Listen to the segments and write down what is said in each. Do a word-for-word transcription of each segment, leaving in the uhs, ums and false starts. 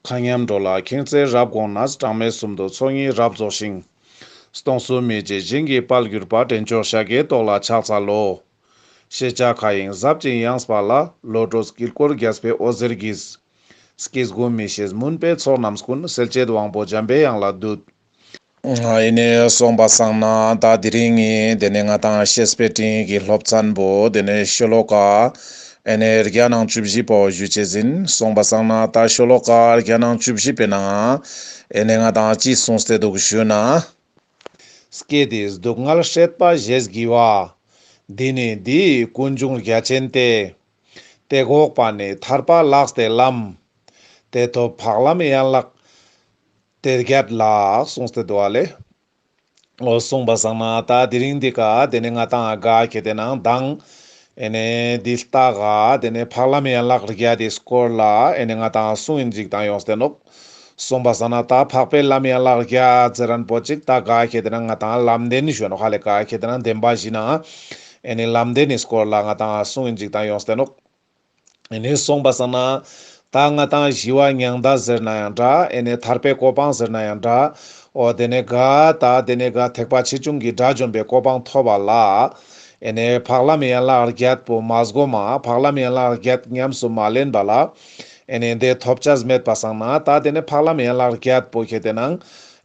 ཐ་མཉམ་འགྲོ་ལ་མཁྱེན་བརྩེ་རབ་དགོངས་ནས། གྲངས་མེད་གསུམ་དུ་ཚོགས་གཉིས་རབ་རྫོགས་ཤིང་། སྟོང་གསུམ་མི་མཇེད་ཞིང་གི་དཔལ་གྱུར་པ། འདྲེན་མཆོག་ཤཱཀྱའི་ཏོག་ལ་ཕྱག་འཚལ་ལོ། ཤེས་བྱ་མཁའ་དབྱིངས་ཟབ་ཅིང་ཡངས་པ་ལ། བློ་གྲོས་དཀྱིལ་འཁོར་རྒྱས་པའི་འོད་ཟེར་གྱིས། སྐྱེ་དགུ་མི་ཤེས་མུན་པའི་ཚོགས་རྣམས་ཀུན། སེལ་བྱེད་དབང་པོ་འཇམ་པའི་དབྱངས་ལ་འདུད། ཨ་ནི་སོང་པ་སང་ན་ད་དེ་རིང་ངི་དེ་ནས་ང་ཏང་བཤེས་པའི་སྤྲིངས་ཡིག་གི་སློབ་ཚན་པོ་དེ་ནས་ཤོ་ལོ་ཀ་ཨ་ནི་བརྒྱ་ནང་བཅུ་བཞི་པོ་ཞུ་ཅེས་ཨིན། སོང་པ་སང་ན་ད་ཤོ་ལོ་ཀ་བརྒྱ་ནང་བཅུ་བཞི་པའི་ནང་ཨ་ནི་ང་ཏང་ཅི་གསུངས་ཏེ་འདུག་ཞུ་ན། སྐྱེ་དེའི་སྡུག་བསྔལ་སྲེད་པ་ཞེས་བགྱི་བ། འདི་ནི་འདི་ཡི་ཀུན་འབྱུང་རྒྱ་ཆེན་ཏེ། དེ་འགོག་པ་ནི་ཐར་པ་ལགས་ཏེ་ལམ། དེ་ཐོབ་འཕགས་ལམ་ཡན་ལག་དེ་བརྒྱད་ལ། གསུངས་ཏེ་འདུག་ཨ་ལེ། འོ་སོང་པ་སང་ན་ད་དེ་རིང་འདི་ཀ་དེ་ནས་ང་ཏང་ག་ཁེ་ཏེ་ནང་དང་ཨེ་ནས་འདི་ལྟ་ག་དེ་ནས་འཕགས་ལམ་ཡན་ལག་བརྒྱད་དེ་སྐོར་ལ་ཨེ་ནས་ང་ཏང་གསུང་ཡིན་ཅིག་དང་ཡོངས་ཏེ་ནོག། སོང་པ་སང་ན་ད་འཕགས་པའི་ལམ་ཡན་ལག་བརྒྱད་ཟེར་རན་པོ་ཅིག་ད་ག་ཁེ་ཏེ་ནང་ང་ཏང་ལམ་བདེན་ཞུ་ནོག་ཧ་ལེ། ག་ཁེ་ཏེ་ནང་བདེན་པ་བཞི་ནང་ཨེ་ནས་ལམ་བདེན་ནི་སྐོར་ལ་ང་ཏང་གསུང་ཡིན་ཅིག་དང་ཡོངས་ཏེ་ནོག། ཨེ་ནས་སོང་པ་སང་ན་ད་ང་ཏང་ཞི་བ་མྱང་འདས་ཟེར་ན་ཡང་འདྲ། ཨེ་ནས་ཐར་པའི་གོ་འཕང་ཟེར་ན་ཡང་འདྲ། འོ་དེ་ནས་ག་ད་དེ་ནས་ག་ཐེག་པ་ཆེ་ཆུང་གི་དགྲ་བཅོམ་པའི་གོ་འཕང་ཐོབ་པ་ལ་ཨེ་ནས་འཕགས་ལམ་ཡན་ལག་བརྒྱད་པོ་མ་སྒོམ་མ་འཕགས་ལམ་ཡན་ལག་བརྒྱད་ཉམས་སུ་མ་ལེན་པ་ལ་ཨེ་ནས་དེ་ཐོབ་ཅེས་མེད་པ་སང་ན་ད་དེ་ནས་འཕགས་ལམ་ཡན་ལག་བརྒྱད་པོ་ཁེ་ཏེ་ནང་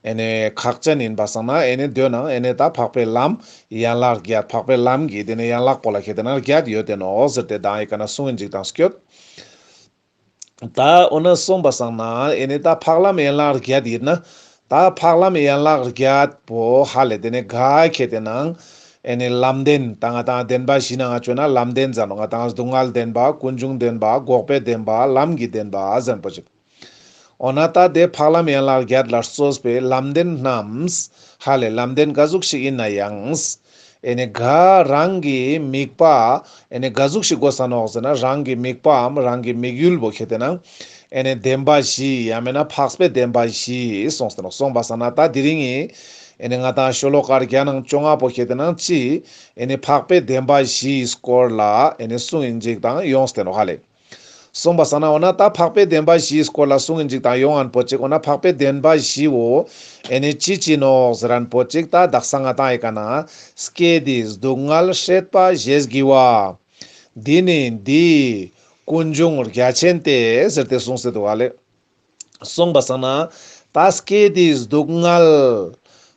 ཨེ་ནས་ཁག་ཅན་ཡིན་པ་སང་ན་ཨེ་ནས་དོན་ནང་ཨེ་ནས་ད་འཕགས་པའི་ལམ་ཡན་ལག་བརྒྱད་འཕགས་པའི་ལམ་གྱི་དེ་ནས་ཡན་ལག་པོ་ལ་ཁེ་ཏེ་ནང་བརྒྱད་ཡོད་དེ་ནོག་ཟེར་ཏེ་དང་ཨི་ཀ་ན་གསུང་ཡིན་ཅིག་དང་སྐྱོད། ད་འོ་ན་སོང་པ་སང་ན་ཨེ་ནས་ད་འཕགས་ལམ་ཡན་ལག་བརྒྱད་ཡིན་ན་ད་འཕགས་ལམ་ཡན་ལག་བརྒྱད་པོ་ཧ་ལེ་དེ་ནས་ག་ཁེ་ཏེ་ནང་ཨེ་ནས་ལམ་བདེན་ད་ང་ཏང་བདེན་པ་བཞི་ནང་ང་བཅོས་ན་ལམ་བདེན་ཟེར་ནོག། ང་ཏང་སྡུག་བསྔལ་བདེན་པ་ཀུན་འབྱུང་བདེན་པ་འགོག་པའི་བདེན་པ་ལམ་གྱི་བདེན་པ་ཟེར་རན་པོ་ཅིག། འོ་ན་ད་དེ་འཕགས་ལམ་ཡན་ལག་བརྒྱད་ལ་སོགས་པའི་ལམ་བདེན་རྣམས་ཧ་ལེ་ལམ་བདེན་ག་ཟུག་ཞིག་ཡིན་ན་ཡང་ཨེ་ནས་ག་རང་གི་དམིགས་པ་ཨེ་ནས་ག་ཟུག་ཞིག་དགོས་ས་ནོག་ཟེར་ན་རང་གི་དམིགས་པའམ་རང་གི་དམིགས་ཡུལ་པོ་ཁེ་ཏེ་ནང་ཨེ་ནས་བདེན་པ་བཞི་ཡང་མེད་ན་འཕགས་པའི་བདེན་པ་བཞི་གསུངས་ཏེ་ནོག། སོང་པ་སང་ན་ད་དེ་རིང་ངི་ཨེ་ནས་ང་ཏང་ཤོ་ལོ་ཀ་བརྒྱ་ནང་བཅོ་ལྔ་པོ་ཁེ་ཏེ་ནང་ཅི་ཨེ་ནས་འཕགས་པའི་བདེན་པ་བཞིའི་སྐོར་ལ་ཨེ་ནས་གསུང་ཡིན་ཅིག་དང་ཡོངས་ཏེ་ནོག་ཧ་ལེ། སོང་པ་སང་ན་འོ་ན་ད་འཕགས་པའི་བདེན་པ་བཞིའི་སྐོར་ལ་གསུང་ཡིན་ཅིག་དང་ཡོང་ཨན་པོ་ཅིག། འོ་ན་འཕགས་པའི་བདེན་པ་བཞིའོ་ཨེ་ནི་ཅི་ཅི་ནོག་ཟེར་ཨན་པོ་ཅིག། ད་དག་ས་ང་ཏང་ཨི་ཀ་ན་སྐྱེ་དེའི་སྡུག་བསྔལ་སྲེད་པ་ཞེས་བགྱི་བ། འདི་ནི་འདི་ཡི་ཀུན་འབྱུང་རྒྱ་ཆེན་ཏེ་ཟེར་ཏེ་གསུངས་ཏེ་འདུག་ཧ་ལེ། སོང་པ་སང་ན་ད་སྐྱེ་དེའི་སྡུག་བསྔལ་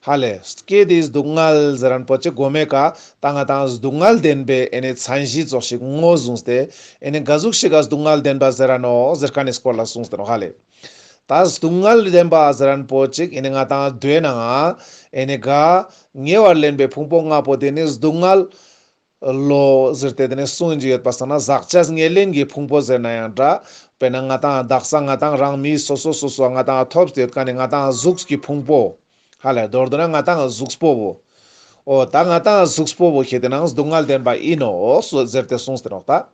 ཧ་ལེ། སྐྱེ་དེའི་སྡུག་བསྔལ་ཟེར་ཨན་པོ་ཅིག་གོ་མའི་ཀ་ད་ང་ཏང་སྡུག་བསྔལ་བདེན་པའི་ཨེ་ནི་མཚན་གཞི་ཙོགས་ཤིག་ངོས་བཟུང་སྟེ་ཨེ་ནི་ག་ཟུག་ཞིག་ག་སྡུག་བསྔལ་བདེན་པ་ཟེར་ར་ནོག་ཟེར་ཁན་ནི་སྐོར་ལ་གསུངས་ཏེ་ནོག་ཧ་ལེ། ད་སྡུག་བསྔལ་བདེན་པ་ཟེར་ཨན་པོ་ཅིག་ཨེ་ནི་ང་ཏང་དོན་ན་ཨེ་ནི་ག་ཉེ་བར་ལེན་པའི་ཕུང་པོ་ལྔ་པོ་དེ་ནི་སྡུག་བསྔལ་ལོ་ཟེར་ཏེ་དེ་ནས་གསུང་ཡིན་ཅིག་ཡོད་པ་སང་ན་ཟག་བཅས་ཉེར་ལེན་གྱི་ཕུང་པོ་ཟེར་ན་ཡང་འདྲ། དཔེར་ན་ང་ཏང་དག་ས་ང་ཏང་རང་མི་སོ་སོ་སོ་སོ་ང་ཏང་ཐོབ་སྟེ་ཡོད་ཁན་ནི་ང་ཏང་གཟུགས་ཀྱི་ཕུང་པོ་ཧ་ལེ། མདོར་བསྡུ་ན་ང་ཏང་གཟུགས་པོ་བོ། འོ་ད་ང་ཏང་གཟུགས་པོ་བོ་ཁེ་ཏེ་ནང་སྡུག་བསྔལ་བདེན་པ་ཡིན་ནོག་ཟེར་ཏེ་གསུངས་ཏེ་ནོག་ད།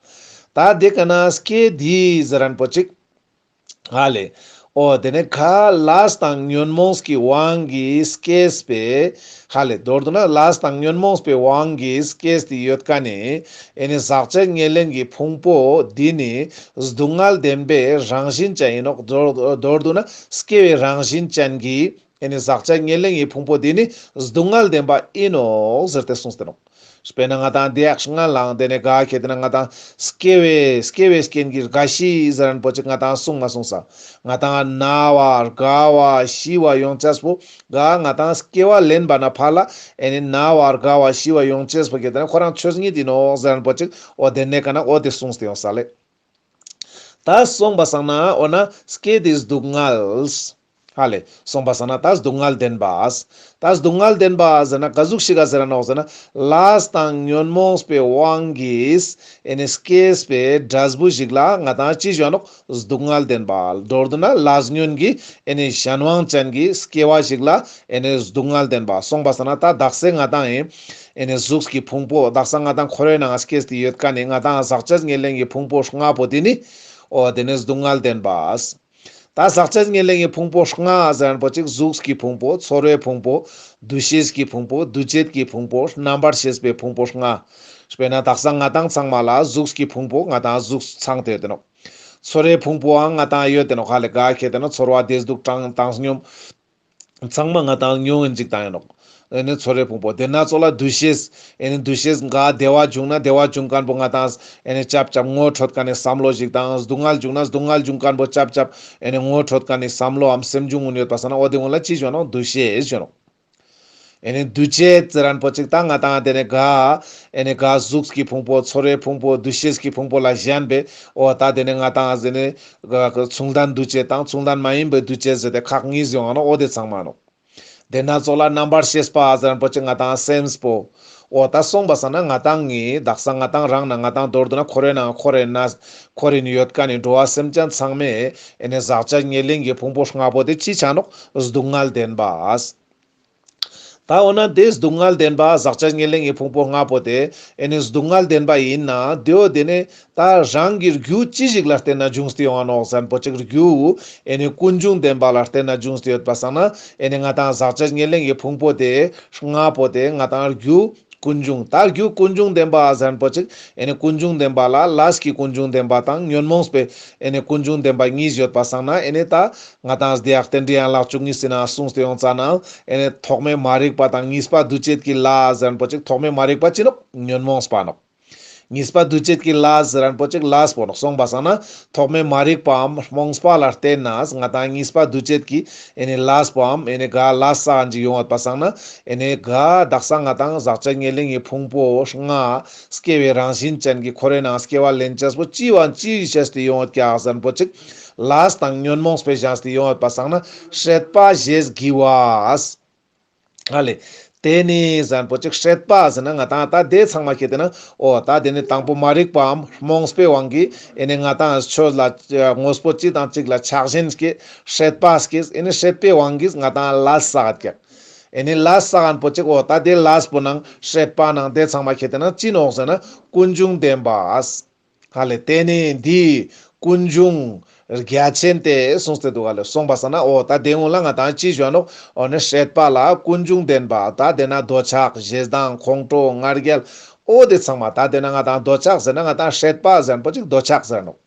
ད་དེ་ཀ་ན་སྐྱེ་དེའི་ཟེར་ཨན་པོ་ཅིག་ཧ་ལེ། འོ་དེ་ནས་ག་ལས་དང་ཉོན་མོངས་ཀྱི་དབང་གིས་སྐྱེས་པའི་ཧ་ལེ། མདོར་བསྡུ་ན་ལས་དང་ཉོན་མོངས་པའི་དབང་གིས་སྐྱེས་ཏེ་ཡོད་ཁན་ནི་ཨེ་ནི་ཟག་བཅས་ཉེར་ལེན་གྱི་ཕུང་པོ་འདི་ནི་སྡུག་བསྔལ་བདེན་པའི་རང་བཞིན་ཅན་ཡིན་ནོག། མདོར་མདོར་བསྡུ་ན་སྐྱེ་བའི་རང་བཞིན་ཅན་གྱི་ཨེ་ནི་ཟག་བཅས་ཉེར་ལེན་གྱི་ཕུང་པོ་འདི་ནི་སྡུག་བསྔལ་བདེན་པ་ཡིན་ནོག་ཟེར་ཏེ་གསུངས་ཏེ་ནོག། དཔེར་ན་ང་ཏང་དེ་ཡག་སྔ་ལང་དེ་ནས་ག་ཁེ་ཏེ་ན་ང་ཏང་སྐྱེ་བའི་སྐྱེ་བའི་རྐྱེན་གྱིས་རྒ་ཤི་ཟེར་ཨན་པོ་ཅིག་ང་ཏང་གསུང་མ་གསུངས་ས། ང་ཏང་ན་བ་རྒ་བ་ཤི་བ་ཡོང་ཅེས་པོ་ག་ང་ཏང་སྐྱེ་བ་ལེན་པ་ན་ཕར་ལ་ཨེ་ནི་ན་བ་རྒ་བ་ཤི་བ་ཡོང་ཅེས་པོ་ཁེ་ཏེ་ན་ཁོ་རང་ཆོས་ཉིད་ཡིན་ནོག་ཟེར་ཨན་པོ་ཅིག། འོ་དེ་ནས་ཀ་ན་འོ་དེ་གསུངས་ཏེ་ཡོང་ས་ལེ། ད་སོང་པ་སང་ན་འོ་ན་སྐྱེ་དེའི་སྡུག་བསྔལ། ཧ་ལེ། སོང་པ་སང་ན་ད་སྡུག་བསྔལ་བདེན་པ། ད་སྡུག་བསྔལ་བདེན་པ་ཟེར་ན་ག་ཟུག་ཞིག་ག་ཟེར་ར་ནོག་ཟེར་ན་ལས་དང་ཉོན་མོངས་པའི་དབང་གིས་ཨེ་ནི་སྐྱེས་པའི་འབྲས་བུ་ཞིག་ལ་ང་ཏང་ཅི་ཞུ་ནོག་སྡུག་བསྔལ་བདེན་པ། མདོར་བསྡུ་ན་ལས་ཉོན་གྱི་ཨེ་ནི་གཞན་དབང་ཅན་གྱི་སྐྱེ་བ་ཞིག་ལ་ཨེ་ནི་སྡུག་བསྔལ་བདེན་པ། སོང་པ་སང་ན་ད་དག་ས་ང་ཏང་ཨེ་ཨེ་ནི་གཟུགས་ཀྱི་ཕུང་པོ་དག་ས་ང་ཏང་འཁོར་བའི་ནང་སྐྱེས་ཏེ་ཡོད་ཁན་ནི་ང་ཏང་ཟག་བཅས་ཉེར་ལེན་གྱི་ཕུང་པོ་ལྔ་པོ་དེ་ནི་འོ་དེ་ནི་སྡུག་བསྔལ་བདེན་པ། ད་ཟག་བཅས་ཉེར་ལེན་གྱི་ཕུང་པོ་ལྔ་ཟེར་ཨན་པོ་ཅིག་གཟུགས་ཀྱི་ཕུང་པོ་ཚོར་བའི་ཕུང་པོ་འདུ་ཤེས་ཀྱི་ཕུང་པོ་འདུ་བྱེད་ཀྱི་ཕུང་པོ་རྣམ་པར་ཤེས་པའི་ཕུང་པོ་ལྔ། དཔེར་ན་དག་ས་ང་ཏང་ཚང་མ་ལ་གཟུགས་ཀྱི་ཕུང་པོ་ང་ཏང་གཟུགས་ཚང་སྟེ་ཡོད་དེ་ནོག། ཚོར་བའི་ཕུང་པོའང་ང་ཏང་ཡོད་དེ་ནོག། ཧ་ལེ་ག་ཁེ་ཏེ་ན་ཚོར་བ་བདེ་སྡུག་གྲང་དང་སྙོམས་ཚང་མ་ང་ཏང་མྱོང་ཡིན་ཅིག་ཏང་ཡིན་ནོག། ཨེ་ནི་ཚོར་བའི་ཕུང་པོ་དེ་ན་ཚོགས་ལ་འདུ་ཤེས། ཨེ་ནི་འདུ་ཤེས་ག་བདེ་བ་བྱུང་ན་བདེ་བ་བྱུང་མཁན་པོ་ང་ཏང་ཨེ་ནི་ཅབ་ཅབ་ངོ་འཕྲོད་མཁན་ནི་བསམ་བློ་ཞིག་དང་། སྡུག་བསྔལ་བྱུང་ན་སྡུག་བསྔལ་བྱུང་མཁན་པོ་ཅབ་ཅབ་ཨེ་ནི་ངོ་འཕྲོད་མཁན་ནི་བསམ་བློའམ་སེམས་བྱུང་ངུན་ཡོད་པ་སང་ན་འོ་དེ་ངོ་ལ་ཅི་ཞུ་ནོག། འདུ་ཤེས་ཞུ་ནོག། ཨེ་ནི་འདུ་བྱེད་ཟེར་མཁན་པོ་ཅིག་ད་ང་ཏང་དེ་ནི་ག་ཨེ་ནི་ག་གཟུགས་ཀྱི་ཕུང་པོ་ཚོར་བའི་ཕུང་པོ་འདུ་ཤེས་ཀྱི་ཕུང་པོ་ལ་ཞེན་པས་འོ་ད་དེ་ནི་ང་ཏང་ཨེ་ནི་ག་མཚུངས་ལྡན་འདུ་བྱེད་དང་མཚུངས་ལྡན་མ་ཡིན་པའི་འདུ་བྱེད་ཟེར་ཏེ་ཁག་གཉིས་ཡོང་ང་ནོག། འོ་དེ་ཚང་མ་ནོག། དེ་ན་ཚོགས་ལ་རྣམ་པར་ཤེས་པ་ཟེར་མཁན་པོ་ཅིག་ང་ཏང་སེམས་པོ། འོ་ད་སོང་པ་སང་ན་ང་ཏང་ངི་དག་ས་ང་ཏང་རང་ན་ང་ཏང་མདོར་བསྡུ་ན་འཁོར་བའི་ནང་འཁོར་རེ་ན་འཁོར་རེ་ནི་ཡོད་མཁན་ནི་འགྲོ་བ་སེམས་ཅན་ཚང་མས་ཨེ་ནི་ཟག་བཅས་ཉེར་ལེན་གྱི་ཕུང་པོ་ལྔ་པོ་དེ་ཅི་ཆ་ནོག། སྡུག་བསྔལ་ལྡན་པ། ད་འོ་ན་དེ་སྡུག་བསྔལ་ལྡན་པ་ཟག་བཅས་ཉེར་ལེན་གྱི་ཕུང་པོ་ལྔ་པོ་དེ་ཨེ་ནི་སྡུག་བསྔལ་ལྡན་པ་ཡིན་ན་དེའོ་དེ་ནི་ད་རང་གི་རྒྱུ་ཅི་ཞིག་ལ་བརྟེན་ན་འབྱུང་སྟེ་ཡོང་ང་ནོག་ཟེར་མཁན་པོ་ཅིག་རྒྱུ་ཨེ་ནི་ཀུན་འབྱུང་བདེན་པ་ལ་བརྟེན་ན་འབྱུང་སྟེ་ཡོད་པ་སང་ན་ཨེ་ནི་ང་ཏང་ཟག་བཅས་ཉེར་ལེན་གྱི་ཕུང་པོ་དེ་ལྔ་པོ་དེ་ང་ཏང་རྒྱུ་ཀུན་འབྱུང་ད་རྒྱུ་ཀུན་འབྱུང་བདེན་པ་ཟེར་མཁན་པོ་ཅིག་ཨེ་ནི་ཀུན་འབྱུང་བདེན་པ་ལ་ལས་ཀྱི་ཀུན་འབྱུང་བདེན་པ་དང་ཉོན་མོངས་པའི་ཨེ་ནི་ཀུན་འབྱུང་བདེན་པ་གཉིས་ཡོད་པ་སང་ན་ཨེ་ནི་ད་ང་ཏང་དེ་ཡང་རྟེན་འབྲེལ་ཡན་ལག་བཅུ་གཉིས་སི་ནང་གསུངས་ཏེ་ཡོང་ཙ་ན་ཨེ་ནི་ཐོག་མེད་མ་རིག་པ་དང་གཉིས་པ་འདུ་བྱེད་ཀྱི་ལས་ཟེར་མཁན་པོ་ཅིག་ཐོག་མེད་མ་རིག་པ་ཅི་ནོག། ཉོན་མོངས་པ་ནོག། གཉིས་པ་འདུ་བྱེད་ཀྱི་ལས་ཟེར་མཁན་པོ་ཅིག་ལས་པོ་ནོག། སོང་པ་སང་ན་ཐོག་མེད་མ་རིག་པའམ་རྨོངས་པ་ལ་བརྟེན་ནས་ང་ཏང་གཉིས་པ་འདུ་བྱེད་ཀྱི་ཨེ་ནི་ལས་པོའམ་ཨེ་ནི་ག་ལས་བསགས་ཅིག་ཡོང་ཡོད་པ་སང་ན་ཨེ་ནི་ག་དག་ས་ང་ཏང་ཟག་བཅས་ཉེར་ལེན་གྱི་ཕུང་པོ་ལྔ་སྐྱེ་བའི་རང་བཞིན་ཅན་གྱི་འཁོར་བའི་ནང་སྐྱེ་བ་ལེན་ཅེས་པོ་ཅི་བ་ཅི་བྱས་ཏེ་ཡོང་ཡོད་ཀྱག་ཟེར་མཁན་པོ་ཅིག་ལས་དང་ཉོན་མོངས་པས་བཞེངས་ཏེ་ཡོང་ཡོད་པ་སང་ན་སྲེད་པ་ཞེས་བགྱི་བ། ཧ་ལེ། དེ་ནི་ཟེར་མཁན་པོ་ཅིག་སྲེད་པ་ཟེར་ན་ང་ཏང་ད་དེ་ཚང་མ་ཁྱེར་ཏེ་ན་འོ་ད་དེ་ནི་དང་པོ་མ་རིག་པའམ་རྨོངས་པའི་དབང་གིས་ཨེ་ནི་ང་ཏང་ཆོས་ལ་དངོས་པོ་གཅིག་དང་གཅིག་ལ་ཆགས་ཞེན་སྐྱེ་སྲེད་པ་སྐྱེས་ཨེ་ནི་སྲེད་པའི་དབང་གིས་ང་ཏང་ལས་བསགས་ཀྱག། ཨེ་ནི་ལས་བསགས་མཁན་པོ་ཅིག་འོ་ད་དེ་ལས་པོ་ནང་སྲེད་པ་ནང་དེ་ཚང་མ་ཁྱེར་ཏེ་ན་ཅི་ནོག་ཟེར་ན་ཀུན་འབྱུང་བདེན་པ། ཧ་ལེ་དེ་ནི་འདི་ཀུན་འབྱུང་རྒྱ་ཆེན་ཏེ་གསུངས་ཏེ་འདུག་ག་ལེ། སོང་པ་སང་ན་འོ་ད་དེ་སྔོན་ལ་ང་ཏང་ཅི་ཞུ་ནོག། འོ་ནི་སྲེད་པ་ལ་ཀུན་འབྱུང་བདེན་པ་ད་དེ་ན་འདོད་ཆགས་ཞེ་སྡང་ཁོང་ཁྲོ་ང་རྒྱལ་འོ་དེ་ཚང་མ་ད་དེ་ན་ང་ཏང་འདོད་ཆགས་ཟེར་ན་ང་ཏང་སྲེད་པ་ཟེར་མཁན་པོ་ཅིག་འདོད་ཆགས་ཟེར་ནོག།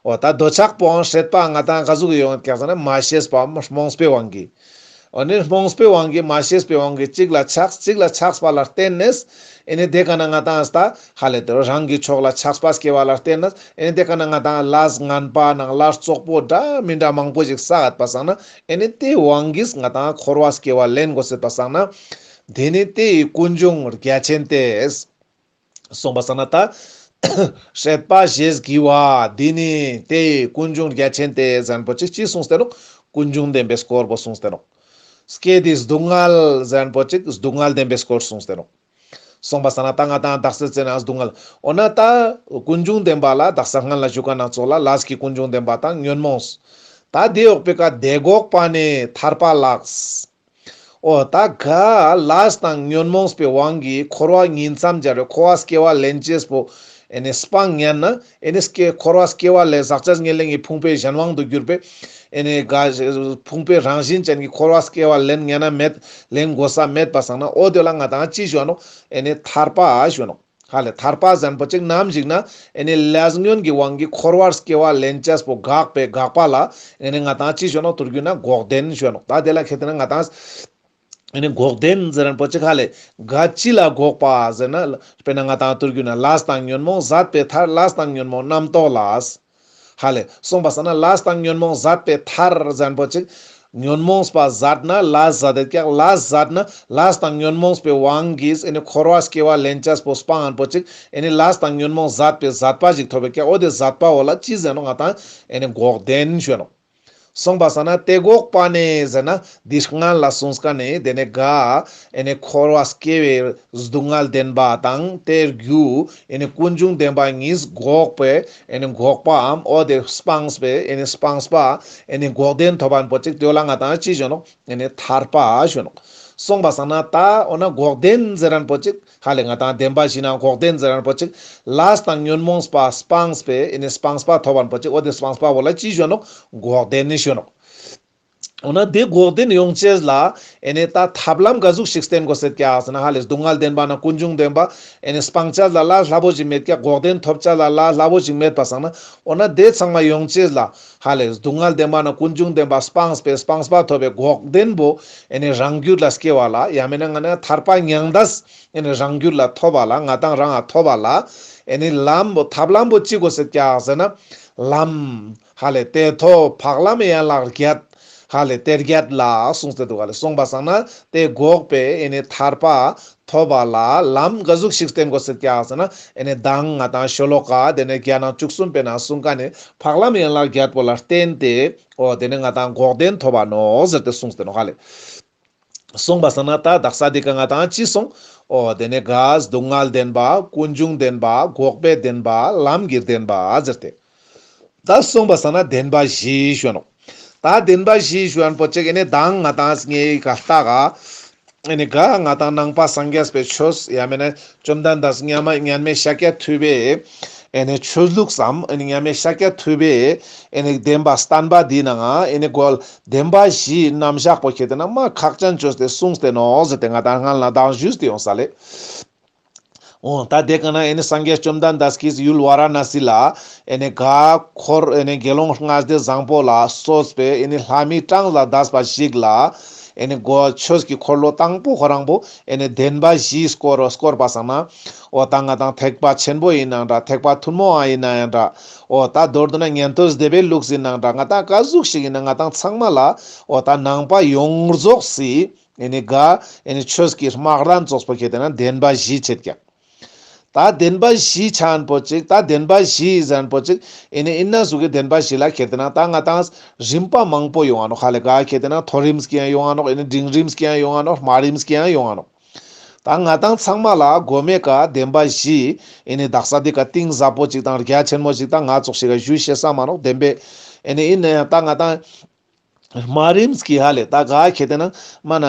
འོ་ད་འདོད་ཆགས་པོའང་སྲེད་པ་ང་ཏང་ག་ཟུག་ཡོང་ཀྱག་ཟེར་ན་མ་ཤེས་པའམ་རྨོངས་པའི་དབང་གིས། འོ་ནི་རྨོངས་པའི་དབང་གིས་མ་ཤེས་པའི་དབང་གིས་གཅིག་ལ་ཆགས་གཅིག་ལ་ཆགས་པ་ལ་བརྟེན་ནས་ཨེ་ནི་དེ་ཀ་ན་ང་ཏང་ད་ཧ་ལེ་དེ་རང་གི་ཕྱོགས་ལ་ཆགས་པ་སྐྱེ་བ་ལ་བརྟེན་ནས་ཨེ་ནི་དེ་ཀ་ན་ང་ཏང་ལས་ངན་པ་ནང་ལས་བཙོག་པོ་འདྲ་མི་འདྲ་མང་པོ་ཞིག་བསགས་ཡོད་པ་སང་ན་ཨེ་ནི་དེའི་དབང་གིས་ང་ཏང་འཁོར་བ་སྐྱེ་བ་ལེན་དགོས་ཟེར་པ་སང་ན་དེ་ནི་དེའི་ཀུན་འབྱུང་རྒྱ་ཆེན་ཏེ། སོང་པ་སང་ན་ད་སྲེད་པ་ཞེས་བགྱི་བ་འདི་ནི་དེ་ཀུན་འབྱུང་རྒྱ་ཆེན་ཏེ་ཟེར་མཁན་པོ་ཅིག་ཅི་གསུངས་ཏེ་ནོག། ཀུན་འབྱུང་བདེན་པའི་སྐོར་པོ་གསུངས་ཏེ་ནོག། སྐྱེ་དེ་སྡུག་བསྔལ་ཟེར་མཁན་པོ་ཅིག་སྡུག་བསྔལ་བདེན་པའི་སྐོར་གསུངས་ཏེ་ནོག། སོང་པ་སང་ན་ད་ང་ཏང་དག་ས་ཙེ་ན་སྡུག་བསྔལ་འོ་ན་ད་ཀུན་འབྱུང་བདེན་པ་ལ་དག་ས་སྔན་ལ་ཞུ་མཁན་ན་ཚོགས་ལ་ལས་ཀྱི་ཀུན་འབྱུང་བདེན་པ་དང་ཉོན་མོངས། ད་དེ་འོག་པའི་ཀ་དེ་འགོག་པ་ནི་ཐར་པ་ལགས། འོ་ད་ག་ལས་དང་ཉོན་མོངས་པའི་དབང་གིས་འཁོར་བ་ཉིང་མཚམས་སྦྱར་བའི་འཁོར་བ་སྐྱེ་བ་ལེན་ཅེས་པོ་ཨེ་ནི་སྤང་ཉན་ན་ཨེ་ནི་སྐྱེ་འཁོར་བ་སྐྱེ་བ་ལེན་ཟག་བཅས་ཉེར་ལེན་གྱི་ཕུང་པོའི་གཞན་དབང་དུ་གྱུར་པའི་ཨེ་ནི་ག་ཕུང་པོའི་རང་བཞིན་ཅན་གྱི་འཁོར་བ་སྐྱེ་བ་ལེན་ཉན་ན་མེད་ལེན་དགོས་ས་མེད་པ་སང་ན་འོ་དེ་ལ་ང་ཏང་ཅི་ཞུ་ནོག། ཨེ་ནི་ཐར་པ་ཞུ་ནོག། ཧ་ལེ་ཐར་པ་ཟེར་མཁན་པོ་ཅིག་ནམ་ཞིག་ན་ཨེ་ནི་ལས་ཉོན་གྱི་དབང་གིས་འཁོར་བར་སྐྱེ་བ་ལེན་ཅེས་པོ་འགགས་པའི་འགག་པ་ལ་ཨེ་ནི་ང་ཏང་ཅི་ཞུ་ནོག། ཐུར་གུ་ན་འགོག་བདེན་ཞུ་ནོག། ད་དེ་ལ་ཁེ་ཏེ་ན་ང་ཏང་ཨེ་ནི་འགོག་བདེན་ཟེར་མཁན་པོ་ཅིག་ཧ་ལེ་ག་ཅི་ལ་འགོག་པ་ཟེར་ན་དཔེར་ན་ང་ཏང་ཐུར་གུ་ན་ལས་དང་ཉོན་མོངས་ཟད་པའི་མཐར་ལས་དང་ཉོན་མོངས་རྣམ་རྟོག་ལས། ཧ་ལེ། སོང་པ་སང་ན་ལས་དང་ཉོན་མོངས་ཟད་པའི་མཐར་ཟེར་མཁན་པོ་ཅིག། ཉོན་མོངས་པ་ཟད་ན་ལས་ཟད་དེ་ཀྱག། ལས་ཟད་ན་ལས་དང་ཉོན་མོངས་པའི་དབང་གིས་ཨེ་ནི་འཁོར་བ་སྐྱེ་བ་ལེན་ཅེས་པོ་སྤང་མཁན་པོ་ཅིག། ཨེ་ནི་ལས་དང་ཉོན་མོངས་ཟད་པའི་ཟད་པ་ཞིག་ཐོབ་པའི་ཀྱག། འོ་དེ་ཟད་པ་འོ་ལ་ཅི་ཟེར་ནོག་ང་ཏང་ཨེ་ནི་འགོག་བདེན་ཞུ་ནོག། སོང་པ་སང་ན་དེ་འགོག་པ་ནི་ཟེར་ན་འདི་སྔན་ལ་གསུངས་མཁན་ནི་དེ་ནི་ག་ཨེ་ནི་འཁོར་བ་སྐྱེ་བའི་སྡུག་བསྔལ་བདེན་པ་དང་དེའི་རྒྱུ་ཨེ་ནི་ཀུན་འབྱུང་བདེན་པ་གཉིས་འགོག་པའི་ཨེ་ནི་འགོག་པའམ་འོ་དེ་སྤངས་པའི་ཨེ་ནི་སྤངས་པ་ཨེ་ནི་འགོག་བདེན་ཐོབ་མཁན་པོ་ཅིག། དེ་ལ་ང་ཏང་ཅི་ཞུ་ནོག། ཨེ་ནི་ཐར་པ་ཞུ་ནོག། སོང་པ་སང་ན་ད་འོ་ན་འགོག་བདེན་ཟེར་མཁན་པོ་ཅིག། ཧ་ལེ་ང་ཏང་བདེན་པ་བཞི་ན་འགོག་བདེན་ཟེར་མཁན་པོ་ཅིག། ལས་དང་ཉོན་མོངས་པ་སྤངས་པའི་ཨེ་ནི་སྤངས་པ་ཐོབ་མཁན་པོ་ཅིག། འོ་དེ་སྤངས་པ་འོ་ལ་ཅི་ཞུ་ནོག། འགོག་བདེན་ནི་ཞུ་ནོག། འོ་ན་དེ་འགོག་བདེན་ཡོང་ཅེས་ལ་ཨེ་ནེ་ད་ཐབས་ལམ་ག་ཟུག་ཞིག་བསྟེན་དགོས་ཤེས་ཀྱག་ཟེར་ན་ཧ་ལེ་སྡུག་བསྔལ་བདེན་པ་ན་ཀུན་འབྱུང་བདེན་པ་ཨེ་ནེ་སྤང་ཅེས་ལ་ལ་སླ་པོ་ཞིག་མེད་ཀྱག་འགོག་བདེན་ཐོབ་ཅེས་ལ་ལ་སླ་པོ་ཞིག་མེད་པ་སང་ན་འོ་ན་དེ་ཚང་མ་ཡོང་ཅེས་ལ་ཧ་ལེ་སྡུག་བསྔལ་བདེན་པ་ན་ཀུན་འབྱུང་བདེན་པ་སྤངས་པའི་སྤངས་པ་ཐོབ་པའི་འགོག་བདེན་པོ་ཨེ་ནེ་རང་རྒྱུད་ལ་སྐྱེ་བ་ལ་ཡང་མེད་ན་ང་ན་ཐར་པ་མྱང་འདས་ཨེ་ནེ་རང་རྒྱུད་ལ་ཐོབ་པ་ལ་ང་དང་རང་ང་ཐོབ་པ་ལ་ཨེ་ནེ་ལམ་པོ་ཐབས་ལམ་པོ་ཅི་དགོས་ཤེས་ཀྱག་ཟེར་ན་ལམ་ཧ་ལེ་དེ་ཐོབ་འཕགས་ལམ་ཡན་ལག་བརྒྱད། ཧ་ལེ་དེ་བརྒྱད་ལ་གསུངས་ཏེ་འདུག་ཧ་ལེ། གསུངས་པ་སང་ན་དེ་འགོག་པའི་ཨེ་ནེ་ཐར་པ་ཐོབ་པ་ལ་ལམ་ག་ཟུག་ཞིག་བསྟེན་དགོས་ཤེས་ཀྱག་ཟེར་ན་ཨེ་ནེ་མདང་ང་དང་ཤོ་ལོ་ཀ་དེ་ནེ་བརྒྱ་ནང་བཅུ་གསུམ་པའི་ནང་གསུངས་ཀ་ནེ་འཕགས་ལམ་ཡན་ལག་བརྒྱད་པོ་ལ་བརྟེན་ཏེ་འོ་དེ་ནེ་ང་དང་འགོག་བདེན་ཐོབ་པ་ནོག་ཟེར་ཏེ་གསུངས་ཏེ་ནོག་ཧ་ལེ། གསུངས་པ་སང་ན་ད་དག་ས་འདི་ཀ་ང་དང་ཅི་གསུངས། འོ་དེ་ནེ་ག་སྡུག་བསྔལ་བདེན་པ་ཀུན་འབྱུང་བདེན་པ་འགོག་པའི་བདེན་པ་ལམ་གྱི་བདེན་པ་ཟེར་ཏེ། ད་གསུངས་པ་སང་ན་བདེན་པ་བཞི་ཞུ་ནོག་ད་བདེན་པ་བཞི་ཞུ་ཡན་པོ་ཅིག་ཨེ་ནེ་མདང་ང་དང་ངའི་ག་ལྟ་ག་ཨེ་ནེ་ག་ང་དང་ནང་པ་སངས་རྒྱས་པའི་ཆོས་ཡང་མེད་ན་བཅོམ་ལྡན་འདས་མཉམ་མཉམ་མེད་ཤཱཀྱ་ཐུབ་པའི་ཨེ་ནེ་ཆོས་ལུགས་སམ་ཨེ་ནེ་མཉམ་མེད་ཤཱཀྱ་ཐུབ་པའི་ཨེ་ནེ་བདེན་པ་བསྟན་པ་འདི་ནང་ཨེ་ནེ་གོལ་བདེན་པ་བཞིའི་རྣམ་གཞག་པོ་ཁྱེར་ཏེ་ན་མ་ཁག་ཅན་བཅོས་ཏེ་གསུངས་ཏེ་ནོག་ཟེར་ཏེ་ང་དང་སྔ་ལ་དང་ཞུས་ཏེ་ཡོང་ས་ལེ། འོ་ད་དེ་ཀ་ན་ཨེ་ནེ་སངས་རྒྱས་བཅོམ་ལྡན་འདས་ཀྱིས་ཡུལ་ཝཱ་ར་ཎ་སི་ལ་ཨེ་ནེ་ག་འཁོར་ཨེ་ནེ་དགེ་སློང་ལྔ་སྡེ་བཟང་པོ་ལ་གསོལ་བའི་ཨེ་ནེ་ལྷ་མིའི་གྲངས་ལ་འདས་པ་ཞིག་ལ་ཨེ་ནེ་གོ་ཆོས་ཀྱི་འཁོར་ལོ་དང་པོ་ཁོ་རང་པོ་ཨེ་ནེ་བདེན་པ་བཞི་སྐོར་སྐོར་པ་སང་ན་འོ་ད་ང་དང་ཐེག་པ་ཆེན་པོ་ཡིན་ནའང་འདྲ་ཐེག་པ་ཐུན་མོང་ཡིན་ནའང་འདྲ་འོ་ད་མདོར་བསྡུ་ན་ཉན་ཐོས་སྡེ་པའི་ལུགས་ཡིན་ནའང་འདྲ་ང་དང་ག་ཟུག་ཞིག་ཡིན་ན་ང་དང་ཚང་མ་ལ་འོ་ད་ནང་པ་ཡོངས་རྫོགས་སི་ཨེ་ནེ་ག་ཨེ་ནེ་ཆོས་ཀྱི་སྨག་རུམ་ཙོགས་པོ་ཁྱེར་ཏེ་ན་བདེན་པ་བཞི་ཆད་ཀྱག་ད་བདེན་པ་བཞི་ཆ་ཡན་པོ་ཅིག་ད་བདེན་པ་བཞི་ཟེར་ཡན་པོ་ཅིག་ཨེ་ནེ་ཨིན་ན་ཟུག་གི་བདེན་པ་བཞི་ལ་ཁྱེར་ཏེ་ན་ད་ང་དང་རིམ་པ་མང་པོ་ཡོང་ང་ནོག་ཧ་ལེ་ག་ཁྱེར་ཏེ་ན་མཐོ་རིམ་གྱི་ཡང་ཡོང་ང་ནོག་ཨེ་ནེ་འབྲིང་རིམ་གྱི་ཡང་ཡོང་ང་ནོག་དམའ་རིམ་གྱི་ཡང་ཡོང་ང་ནོག་ད་ང་དང་ཚང་མ་ལ་གོ་མའི་ཀ་བདེན་པ་བཞི་ཨེ་ནེ་དག་ས་འདི་ཀ་གཏིང་ཟབ་པོ་ཅིག་དང་རྒྱ་ཆེན་མོ་ཅིག་ད་ང་ཙོགས་ཤིག་ག་ཞུ་ཤེས་ས་མ་ནོག་བདེན་པའི་ཨེ་ནེ་ཨིན་ན་ཡང་ད་ང་དང་དམའ་རིམ་གྱི་ཧ་ལེ་ད་ག་ཁྱེར་ཏེ་ན་མ་ན་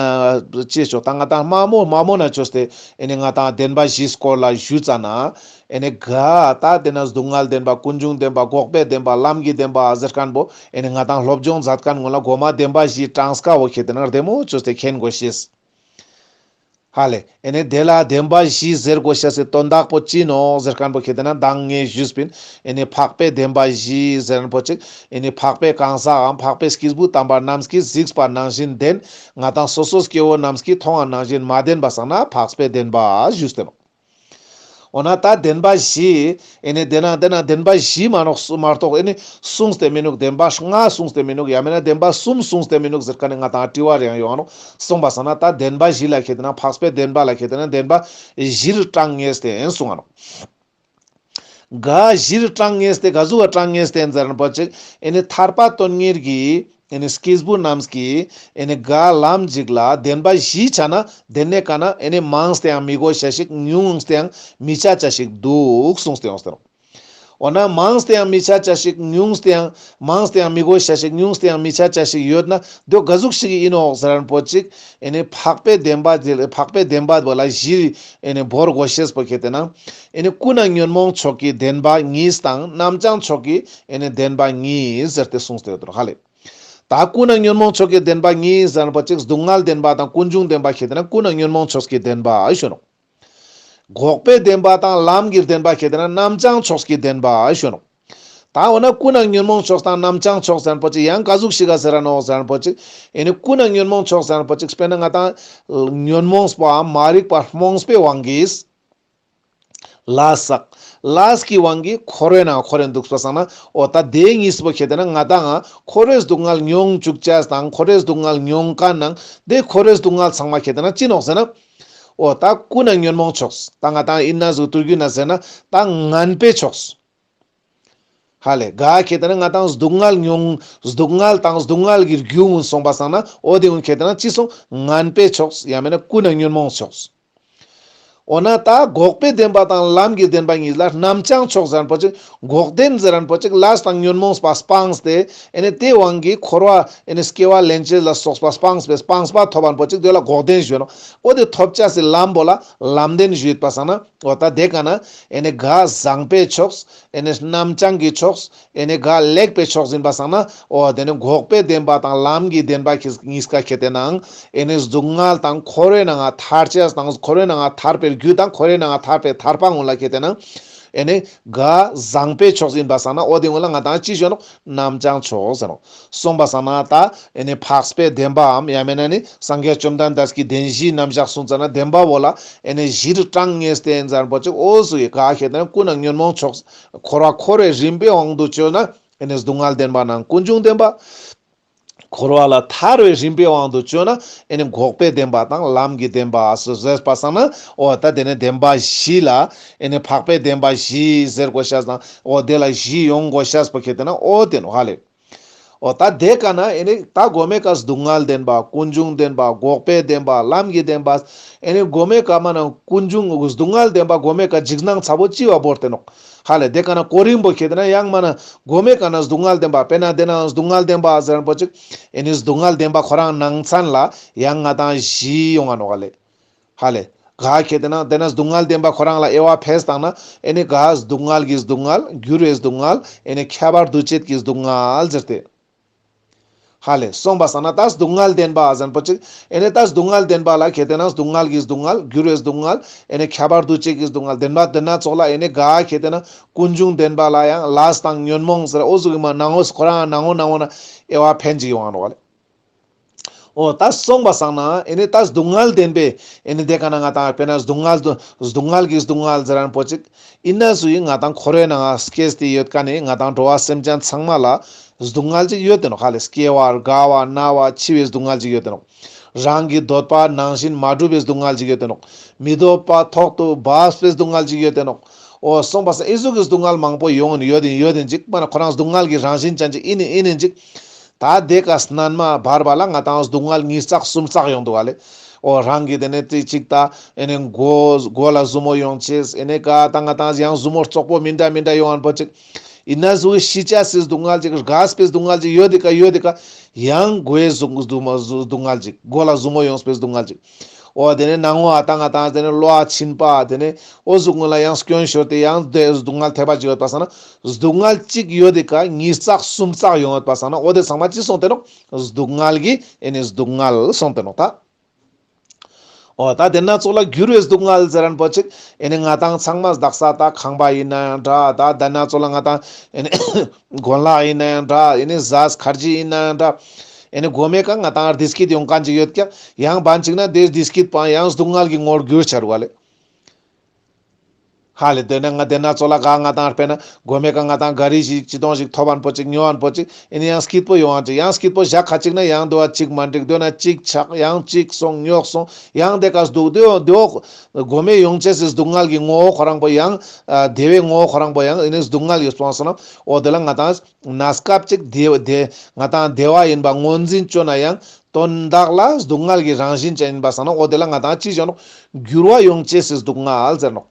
ཅེས་ཆོག་ད་ང་དང་དམའ་མོ་དམའ་མོ་ན་བཅོས་ཏེ་ཨེ་ནེ་ང་དང་བདེན་པ་བཞིའི་སྐོར་ལ་ཞུ་ཙ་ན་ཨེ་ནེ་ག་ད་དེ་ན་སྡུག་བསྔལ་བདེན་པ་ཀུན་འབྱུང་བདེན་པ་འགོག་པའི་བདེན་པ་ལམ་གྱི་བདེན་པ་ཟེར་མཁན་པོ་ཨེ་ནེ་ང་དང་སློབ་སྦྱོང་མཛད་མཁན་ངོ་ལ་གོ་མ་བདེན་པ་བཞིའི་གྲངས་ཀ་བོ་ཁྱེར་ཏེ་ན་བདེ་མོ་བཅོས་ཏེ་མཁྱེན་དགོས་ཤེས། ཧ་ལེ། ཨེ་ནེ་དེ་ལ་བདེན་པ་བཞི་ཟེར་དགོས་ཤེས་སི་དོན་དག་པོ་ཅི་ནོག་ཟེར་མཁན་པོ་ཁྱེར་ཏེ་ན་མདང་ངས་ཞུས་པིན། ཨེ་ནེ་འཕགས་པའི་བདེན་པ་བཞི་ཟེར་མཁན་པོ་ཅིག་ཨེ་ནེ་འཕགས་པའི་གང་ཟག་གམ་འཕགས་པའི་སྐྱེས་བུ་དམ་པ་རྣམས་ཀྱིས་གཟིགས་པ་ནང་བཞིན་བདེན། ང་དང་སོ་སོ་སྐྱེ་བོ་རྣམས་ཀྱིས་མཐོང་བ་ནང་བཞིན་མ་བདེན་པ་སང་ན་འཕགས་པའི་བདེན་པ་ཞུས་ཏེ་ནོག་འོ་ན་ད་བདེན་པ་བཞི། ཨེ་ནེ་དེ་ན་དེ་ན་བདེན་པ་བཞི་མ་ནོག་སུ་མ་གཏོགས་ཨེ་ནེ་གསུངས་ཏེ་མི་ནུག་བདེན་པ་ལྔ་གསུངས་ཏེ་མི་ནུག་ཡང་མེད་ན་བདེན་པ་གསུམ་གསུངས་ཏེ་མི་ནུག་ཟེར་མཁན་ནི་ང་དང་དྲི་བ་རེ་ཡང་ཡོང་ང་ནོག་གསུངས་པ་སང་ན་ད་བདེན་པ་བཞི་ལ་ཁྱེར་ཏེ་ན་འཕགས་པའི་བདེན་པ་ལ་ཁྱེར་ཏེ་ན་བདེན་པ་བཞིར་གྲངས་ངེས་ཏེ་ཨེ་ནེ་གསུངས་ང་ནོག་ག་བཞིར་གྲངས་ངེས་ཏེ་ག་ཟུག་ག་གྲངས་ངེས་ཏེ་ཟེར་ན་པོ་ཅིག་ཨེ་ནེ་ཐར་པ་དོན་གཉེར་གྱི་ཨེ་ནེ་སྐྱེས་བུ་རྣམས་ཀྱིས་ཨེ་ནེ་ག་ལམ་ཅིག་ལ་བདེན་པ་བཞི་ཆ་ན་དེ་ནེ་ཀ་ན་ཨེ་ནེ་མངས་ཏེ་ཡང་མི་གོ་ཤེས་ཤིག་ཉུང་སྟེ་ཡང་མི་ཆ་ཆ་ཞིག་འདུག་གསུངས་ཏེ་ཡོངས་ཏེ་ནོག་འོ་ན་མངས་ཏེ་ཡང་མི་ཆ་ཆ་ཞིག་ཉུང་སྟེ་ཡང་མངས་ཏེ་ཡང་མི་གོ་ཤེས་ཤིག་ཉུང་སྟེ་ཡང་མི་ཆ་ཆ་ཞིག་ཡོད་ན་དེ་ག་ཟུག་ཞིག་ཨིན་ནོག་ཟེར་ན་པོ་ཅིག་ཨེ་ནེ་འཕགས་པའི་བདེན་པ་དེ་འཕགས་པའི་བདེན་པ་བོ་ལ་བཞི་ཨེ་ནེ་བོར་དགོས་ཤེས་པོ་ཁྱེར་ཏེ་ན་ཨེ་ནེ་ཀུན་ནས་ཉོན་མོངས་ཕྱོགས་ཀྱི་བདེན་པ་གཉིས་དང་རྣམ་བྱང་ཕྱོགས་ཀྱི་ཨེ་ནེ་བདེན་པ་གཉིས་ཟེར་ཏེ་གསུངས་ཏེ་ཡོད་དོ་ཧ་ལེ། ད་ཀུན་ནས་ཉོན་མོངས་ཕྱོགས་ཀྱི་བདེན་པ་གཉིས་ཟེར་ན་པོ་ཅིག་སྡུག་བསྔལ་བདེན་པ་དང་ཀུན་འབྱུང་བདེན་པ་ཁྱེར་ཏེ་ན་ཀུན་ནས་ཉོན་མོངས་ཕྱོགས་ཀྱི་བདེན་པ་ཞུ་ནོག་འགོག་པའི་བདེན་པ་དང་ལམ་གྱི་བདེན་པ་ཁྱེར་ཏེ་ན་རྣམ་བྱང་ཕྱོགས་ཀྱི་བདེན་པ་ཞུ་ནོག་ད་འོ་ན་ཀུན་ནས་ཉོན་མོངས་ཕྱོགས་དང་རྣམ་བྱང་ཕྱོགས་ཟེར་ན་པོ་ཅིག་ཡང་ག་ཟུག་ཞིག་ག་ཟེར་ར་ནོག་ཟེར་ན་པོ་ཅིག་ཨེ་ནེ་ཀུན་ནས་ཉོན་མོངས་ཕྱོགས་ཟེར་ན་པོ་ཅིག་དཔེར་ན་ང་དང་ཉོན་མོངས་པའམ་མ་རིག་པ་རྨོངས་པའི་དབང་གིས་ལས་བསགས། ལས་ཀྱི་དབང་གིས་འཁོར་བའི་ནང་འཁོར་རེ་འདུག་པ་སང་ན་འོ་ད་དེ་གཉིས་པོ་ཁྱེར་ཏེ་ན་ང་དང་འཁོར་བའི་སྡུག་བསྔལ་མྱོང་བཅུག་ཅེས་དང་འཁོར་བའི་སྡུག་བསྔལ་མྱོང་མཁན་ནང་དེ་འཁོར་བའི་སྡུག་བསྔལ་ཚང་མ་ཁྱེར་ཏེ་ན་ཅི་ནོག་ཟེར་ན། འོ་ད་ཀུན་ནས་ཉོན་མོངས་ཕྱོགས། ད་ང་དང་ཨིན་ན་ཟུག་ཏུར་རྒྱུད་ན་ཟེར་ན་ད་ངན་པའི་ཕྱོགས། ཧ་ལེ་ག་ཁྱེར་ཏེ་ན་ང་དང་སྡུག་བསྔལ་མྱོང་སྡུག་བསྔལ་དང་སྡུག་བསྔལ་གྱི་རྒྱུ་ཀུན་སོང་པ་སང་ན་འོ་དེ་ཀུན་ཁྱེར་ཏེ་ན་ཅི་སོང་ངན་པའི་ཕྱོགས་ཡང་མེད་ན་ཀུན་ནས་ཉོན་མོངས་ཕྱོགས། འོ་ན་ད་འགོག་པའི་བདེན་པ་དང་ལམ་གྱི་བདེན་པ་གཉིས་ལ་རྣམ་བྱང་ཕྱོགས་ཟེར་ན་པོ་ཅིག་འགོག་བདེན་ཟེར་ན་པོ་ཅིག་ལས་དང་ཉོན་མོངས་པ་སྤངས་ཏེ་ཨེ་ནི་དེ་དབང་གིས་འཁོར་བ་ཨེ་ནི་སྐྱེ་བ་ལེན་ཅེས་ལ་སོགས་པ་སྤངས་པའི་སྤངས་པ་ཐོབ་པ་པོ་ཅིག་དེ་ལ་འགོག་བདེན་ཞུ་ནོག་འོ་དེ་ཐོབ་ཅེས་སི་ལམ་པོ་ལ་ལམ་བདེན་ཞུ་ཡོད་པ་སང་ན། འོ་ད་དེ་ཀ་ན་ཨེ་ནི་ག་བཟང་པོའི་ཕྱོགས། ཨེ་ནི་རྣམ་བྱང་གི་ཕྱོགས། ཨེ་ནི་ག་ལེགས་པའི་ཕྱོགས་ཡིན་པ་སང་ན། འོ་དེ་ནི་འགོག་པའི་བདེན་པ་དང་ལམ་གྱི་བདེན་པ་གཉིས་ཀ་ཁེ་ཏེ་ནང་ཨེ་ནི་སྡུག་བསྔལ་དང་འཁོར་བའི་ནང་ང་ཐར་ཅེས་དང་འཁོར་བའི་ནང་ང་ཐར་པའི་རྒྱུ་དང་འཁོར་བའི་ནང་ང་ཐར་པའི་ཐར་པ་ངོ་ལ་ཁེ་ཏེ་ནང་ཨེ་ནི་ག་བཟང་པོའི་ཕྱོགས་ཡིན་པ་སང་ན། འོ་དེ་ངོ་ལ་ང་དང་ཅི་ཞུ་ནོག་རྣམ་བྱང་ཕྱོགས་ཟེར་ནོག་སོང་པ་སང་ན་ད་ཨེ་ནི་འཕགས་པའི་བདེན་པའམ་ཡང་མེད་ན་ནི་སངས་རྒྱས་བཅོམ་ལྡན་འདས་ཀྱི་བདེན་བཞིའི་རྣམ་གཞག་གསུངས་ཙ་ན་བདེན་པ་བོ་ལ་ཨེ་ནི་བཞིར་གྲངས་ངེས་ཏེ་ཡིན་ཟེར་པོ་ཅིག་འོ་ཟུག་གི་ག་ཁེ་ཏེ་ན་ཀུན་ནས་ཉོན་མོངས་ཕྱོགས། འཁོར་བ་འཁོར་བའི་རིམ་པའི་དབང་དུ་བཅོས་ན་ཨེ་ནི་སྡུག་བསྔལ་བདེན་པ་ནང་ཀུན་འབྱུང་བདེན་པ། འཁོར་བ་ལས་ཐར་བའི་རིམ་པའི་དབང་དུ་བཅོས་ན་ཨེ་ནི་འགོག་པའི་བདེན་པ་དང་ལམ་གྱི་བདེན་པ་ཟེར་པ་སང་ན། འོ་ད་དེ་ནི་བདེན་པ་བཞི་ལ་ཨེ་ནི་འཕགས་པའི་བདེན་པ་བཞི་ཟེར་དགོས་ཤེས་དང་། འོ་དེ་ལ་བཞི་ཡོང་དགོས་ཤེས་པོ་ཁེ་ཏེ་ན་འོ་དེ་ནོག་ཧ་ལེ། འོ་ད་དེ་ཀ་ན་ཨེ་ནི་ད་མགོ་མའི་ཀ་སྡུག་བསྔལ་བདེན་པ། ཀུན་འབྱུང་བདེན་པ། འགོག་པའི་བདེན་པ། ལམ་གྱི་བདེན་པ། ཨེ་ནི་མགོ་མའི་ཀ་མ་ན་ཀུན་འབྱུང་སྡུག་བསྔལ་བདེན་པ་མགོ་མའི་ཀ་འཇིགས་སྣང་ཚ་པོ་ཅི་བ་བོར་ཏེ་ནོག་ཧ་ལེ། དེ་ཀ་ན་གོ་རིམ་པོ་ཁེ་ཏེ་ན་ཡང་མ་ན་མགོ་མའི་ཀ་ན་སྡུག་བསྔལ་བདེན་པ། དཔེར་ན་དེ་ན་སྡུག་བསྔལ་བདེན་པ་ཟེར་པོ་ཅིག་ཨེ་ནི་སྡུག་བསྔལ་བདེན་པ་ཁོ་རང་ནང་ཚན་ལ་ཡང་ང་དང་བཞི་ཡོང་ང་ནོག་ཧ་ལེ། ཧ་ལེ། ག་ཁེ་ཏེ་ན་དེ་ན་སྡུག་བསྔལ་བདེན་པ་ཁོ་རང་ལ་དབྱེ་བ་ཕེས་བཏང་ན་ཨེ་ནི་ག་སྡུག་བསྔལ་གྱི་སྡུག་བསྔལ། འགྱུར་བའི་སྡུག་བསྔལ། ཨེ་ནི་ཁྱབ་པ་འདུ་བྱེད་ཀྱི་སྡུག་བསྔལ་ཟེར་ཏེ། ཧ་ལེ། སོང་པ་སང་ན་ད་སྡུག་བསྔལ་བདེན་པ་ཟེར་པོ་ཅིག་ཨེ་ནི་ད་སྡུག་བསྔལ་བདེན་པ་ལ་ཁེ་ཏེ་ན་སྡུག་བསྔལ་གྱི་སྡུག་བསྔལ། འགྱུར་བའི་སྡུག་བསྔལ། ཨེ་ནི་ཁྱབ་པ་འདུ་བྱེད་ཀྱི་སྡུག་བསྔལ་བདེན་པ། དེ་ན་ཙོགས་ལ་ཨེ་ནི་ག་ཁེ་ཏེ་ན་ཀུན་འབྱུང་བདེན་པ་ལ་ཡང་ལས་དང་ཉོན་མོངས་ཟེར་འོ་ཟུག་གི་མ་ནང་ངོ་ཁོ་རང་ནང་ངོ་ནང་ངོ་ན་དབྱེ་བ་ཕེན་ཅིག་ཡོང་ང་ནོག་ཧ་ལེ། འོ་ད་སོང་པ་སང་ན་ཨེ་ནི་ད་སྡུག་བསྔལ་བདེན་པའི་ཨེ་ནི་དེ་ཀ་ན་ང་དང་དཔེར་ན་སྡུག་བསྔལ་དུ་སྡུག་བསྔལ་གྱི་སྡུག་བསྔལ་ཟེར་རན་པོ་ཅིག་ཨིན་ན་ཟུག་ཡིན་ང་དང་འཁོར་བའི་ནང་ང་སྐྱེས་ཏེ་ཡོད་མཁན་ནི་ང་དང་འགྲོ་བ་སེམས་ཅན་ཚང་མ་ལ་སྡུག་བསྔལ་ཅིག་ཡོད་དེ་ནོག་ཧ་ལེ། སྐྱེ་བ་རྒ་བ་ན་བ་འཆི་བའི་སྡུག་བསྔལ་ཅིག་ཡོད་དེ་ནོག་རང་གི་འདོད་པ་ནང་བཞིན་མ་འགྲུབ་པའི་སྡུག་བསྔལ་ཅིག་ཡོད་དེ་ནོག་མི་འདོད་པ་ཐོག་ཏུ་བབས་པའི་སྡུག་བསྔལ་ཅིག་ཡོད་དེ་ནོག་འོ་སོང་པ་སང་ཨི་ཟུག་གི་སྡུག་བསྔལ་མང་པོ་ཡོང་ཡོད་ཡིན་ཡོད་ཡིན་ཅིག་མ་ན་ཁོ་རང་སྡུག་བསྔལ་གྱི་རང་བཞིན་ཅན་ཅིག་ཨིན་ནི་ཨིན་ནི་ཅིག་ད་དེ་ཀ་སྣོན་མ་བར་བ་ལ་ང་དང་སྡུག་བསྔལ་གཉིས་བརྩེགས་གསུམ་བརྩེགས་ཡོང་འདུག་ཧ་ལེ། འོ་རང་གི་དེ་ནས་དེ་ཅིག་ད་ཨེ་ནི་མགོ་མགོ་ལ་ཟུར་མོ་ཡོང་ཅེས། ཨེ་ནི་ཀ་ད་ང་དང་ཡང་ཟུར་མོ་བཙོག་པོ་མི་འདྲ་མི་འདྲ་ཡོང་ཨན་པོ་ཅིག་ཨིན་ན་ཟུག་ཤི་ཅེས་སི་སྡུག་བསྔལ་ཅིག་རྒས་པའི་སྡུག་བསྔལ་ཅིག་ཡོད་དེ་ཀ་ཡོད་དེ་ཀ་ཡང་མགོའི་ཟུག་སྡུག་མ་ཟུག་སྡུག་བསྔལ་ཅིག་མགོ་ལ་ཟུར་མོ་ཡོངས་པའི་སྡུག་བསྔལ་ཅིག་འོ་དེ་ནས་ནང་ངོ་ཨ་ད་ང་དང་དེ་ནས་གློ་བ་ཕྱིན་པ་དེ་ནས་འོ་ཟུག་ངོ་ལ་ཡང་སྐྱོན་ཤོར་ཏེ་ཡང་དེ་སྡུག་བསྔལ་ཐེབས་པ་ཅིག་ཡོད་པ་སང་ན་སྡུག་བསྔལ་གཅིག་ཡོད་དེ་ཀ་གཉིས་བརྩེགས་གསུམ་བརྩེགས་ཡོང་ཡོད་པ་སང་ན་འོ་དེ་ཚང་མ་ཅི་སོང་སྟེ་ནོག་སྡུག་བསྔལ་གྱི་ཨེ་ནི་སྡུག་བསྔལ་སོང་སྟེ་ནོག་ད། འོ་ད་དེ་ན་ཙོགས་ལ་འགྱུར་བའི་སྡུག་བསྔལ་ཟེར་རན་པོ་ཅིག་ཨེ་ནི་ང་དང་ཚང་མ་དག་ས་ད་ཁང་པ་ཡིན་ན་ཡང་འདྲ། ད་དེ་ན་ཙོགས་ལ་ང་དང་ཨེ་ནི་གོན་ལག་ཡིན་ན་ཡང་འདྲ། ཨེ་ནི་ཟས་ཁར་ཇི་ཡིན་ན་ཡང་འདྲ། ཨེ་ནི་མགོ་མའི་ཀ་ང་དང་བདེ་སྐྱིད་ཡོང་མཁན་ཅིག་ཡོད་ཀྱང་ཡང་བན་ཅིག་ན་དེ་བདེ་སྐྱིད་པའང་ཡང་སྡུག་བསྔལ་གྱི་ངོ་བོར་འགྱུར་ཆ་རུག་ལེ། ཧ་ལེ། དེ་ནས་ང་དེ་ན་ཙོགས་ལ་ག་ང་དང་དཔེར་ན་མགོ་མའི་ཀ་ང་དང་ག་རི་ཞིག་ཅི་དོང་ཞིག་ཐོབ་ཨན་པོ་ཅིག་ཉོ་ཨན་པོ་ཅིག་ཨེ་ནི་ཡང་སྐྱིད་པོ་ཡོང་ཨན་ཅིག་ཡང་སྐྱིད་པོ་ཞག་ཁ་ཅིག་ན་ཡང་དེ་བ་ཅིག་མ་འགྲིག་དེ་ན་ཅིག་ཆག་ཡང་ཅིག་སོང་ཉོག་སོང་ཡང་དེ་ཀ་སྡུག་དེ་དེ་མགོ་མའི་ཡོང་ཅེས་སི་སྡུག་བསྔལ་གྱི་ངོ་བོ་ཁོ་རང་པོ་ཡང་ཨ་བདེ་བའི་ངོ་བོ་ཁོ་རང་པོ་ཡང་ཨེ་ནི་སྡུག་བསྔལ་ཡོད་སོང་སོང་ན་འོ་དེ་ལ་ང་དང་གནས་སྐབས་ཅིག་བདེ་བདེ་ང་དང་བདེ་བ་ཡིན་པ་ངོས་འཛིན་བཅོ་ན་ཡང་དོན་དག་ལ་སྡུག་བསྔལ་གྱི་རང་བཞིན་ཅན་ཡིན་པ་སང་ན་འོ་དེ་ལ་ང་དང་ཅི་བྱ་ནོག་འགྱུར་བ་ཡོང་ཅེས་སི་སྡུག་བསྔལ་ཟེར་ནོག་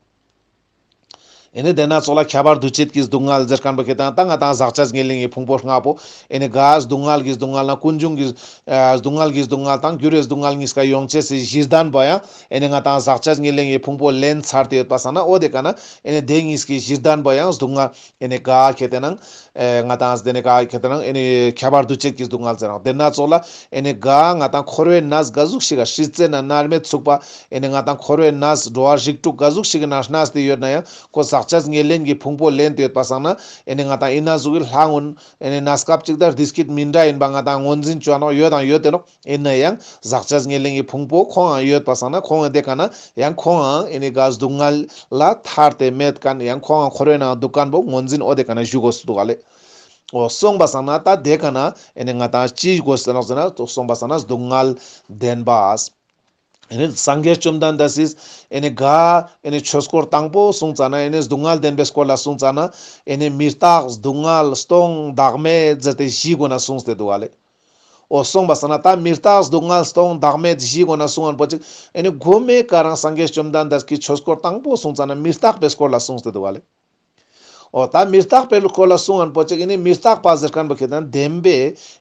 ཨེ་ནི་དེ་ན་ཙོགས་ལ་ཁྱབ་པ་འདུ་བྱེད་ཀྱི་སྡུག་བསྔལ་ཟེར་མཁན་པོ་ཁེ་ཏེ་ན་ད་ང་དང་ཟག་བཅས་ཉེར་ལེན་གྱི་ཕུང་པོ་ལྔ་པོ་ཨེ་ནི་ག་སྡུག་བསྔལ་གྱི་སྡུག་བསྔལ་ན་ཀུན་འབྱུང་གི་ཨ་སྡུག་བསྔལ་གྱི་སྡུག་བསྔལ་དང་འགྱུར་བའི་སྡུག་བསྔལ་གཉིས་ཀ་ཡོང་ཅེས་སི་གཞི་རྟེན་པོ་ཡང་ཨེ་ནི་ང་དང་ཟག་བཅས་ཉེར་ལེན་གྱི་ཕུང་པོ་ལེན་ཚར་ཏེ་ཡོད་པ་སང་ན་འོ་དེ་ཀ་ན་ཨེ་ནི་དེ་གཉིས་ཀྱི་གཞི་རྟེན་པོ་ཡང་སྡུག་བསྔལ་ཨེ་ནི་ག་ཁེ་ཏེ་ན་ཨེ་ང་དང་དེ་ནི་ག་ཁེ་ཏེ་ན་ཨེ་ནི་ཁྱབ་པ་འདུ་བྱེད་ཀྱི་སྡུག་བསྔལ་ཟེར་ནོག་དེ་ན་ཙོགས་ལ་ཨེ་ནི་ག་ང་དང་འཁོར་བའི་གནས་ག་ཟུག་ཞིག་ག་སྲིད་རྩེ་ན་མནར་མེད་ཚུགས་པ་ཨེ་ནི་ང་དང་འཁོར་བའི་གནས་འགྲོ་བ་རིགས་དྲུག་ག་ཟུག་ཞིག་གི་ནང་གནས་ཏེ་ཡོད་ན་ཡང་ཁོ་ཟག་བཅས་ཉེར་ལེན་གྱི་ཕུང་པོ་ལེན་ཏེ་ཡོད་པ་སང་ན་ཨེ་ནི་ང་དང་ཨེ་ན་ཟུག་གི་ལྷ་ངོ་ཨེ་ནི་གནས་སྐབས་ཅིག་ད་བདེ་སྐྱིད་མི་འདྲ་ཡིན་པ་ང་དང་ངོས་འཛིན་བཅོ་ནོག་ཡོད་དང་ཡོད་དེ་ནོག་ཡིན་ན་ཡང་ཟག་བཅས་ཉེར་ལེན་གྱི་ཕུང་པོ་ཁོང་ཡང་ཡོད་པ་སང་ན་ཁོང་ཡང་དེ་ཀ་ན་ཡང་ཁོང་ཡང་ཨེ་ནི་ག་སྡུག་བསྔལ་ལ་ཐར་ཏེ་མེད་མཁན་ཡང་ཁོང་ཡང་འཁོར་བའི་ནང་འདུག་མཁན་པོ་ངོས་འཛིན་འོ་དེ་ཀ་ན་ཞུ་དགོས་སུ་འདུག་ག་ལེ། འོ་སོང་པ་སང་ན་ད་དེ་ཀ་ན་ཨེ་ནི་ང་དང་ཅི་དགོས་ཟེར་ནོག་ཟེར་ན་སོང་པ་སང་ན་སྡུག་བསྔལ་བདེན་པ། ཨེ་ནི་སངས་རྒྱས་བཅོམ་ལྡན་འདས་སིས་ཨེ་ནི་ག་ཨེ་ནི་ཆོས་སྐོར་དང་པོ་གསུངས་ཙ་ན་ཨེ་ནི་སྡུག་བསྔལ་བདེན་པའི་སྐོར་ལ་གསུངས་ཙ་ན་ཨེ་ནི་མི་རྟག་སྡུག་བསྔལ་སྟོང་བདག་མེད་ཟེར་ཏེ་བཞི་སྒོ་ན་གསུངས་ཏེ་འདུག་ག་ལེ། འོ་སོང་པ་སང་ན་ད་མི་རྟག་སྡུག་བསྔལ་སྟོང་བདག་མེད་བཞི་གོ་ན་གསུང་ངན་པོ་ཅིག་ཨེ་ནི་གོ་མའི་ཀ་རང་སངས་རྒྱས་བཅོམ་ལྡན་འདས་ཀྱི་ཆོས་སྐོར་དང་པོ་གསུངས་ཙ་ན་མི་རྟག་པའི་སྐོར་ལ་གསུངས་ཏེ་འདུག་བ་ལེ། འོ་ད་མི་རྟག་པའི་སྐོར་ལ་གསུང་ངན་པོ་ཅིག་ཨེ་ནི་མི་རྟག་པ་ཟེར་མཁན་པོ་ཁེ་ཏེ་ན་བདེན་པའི་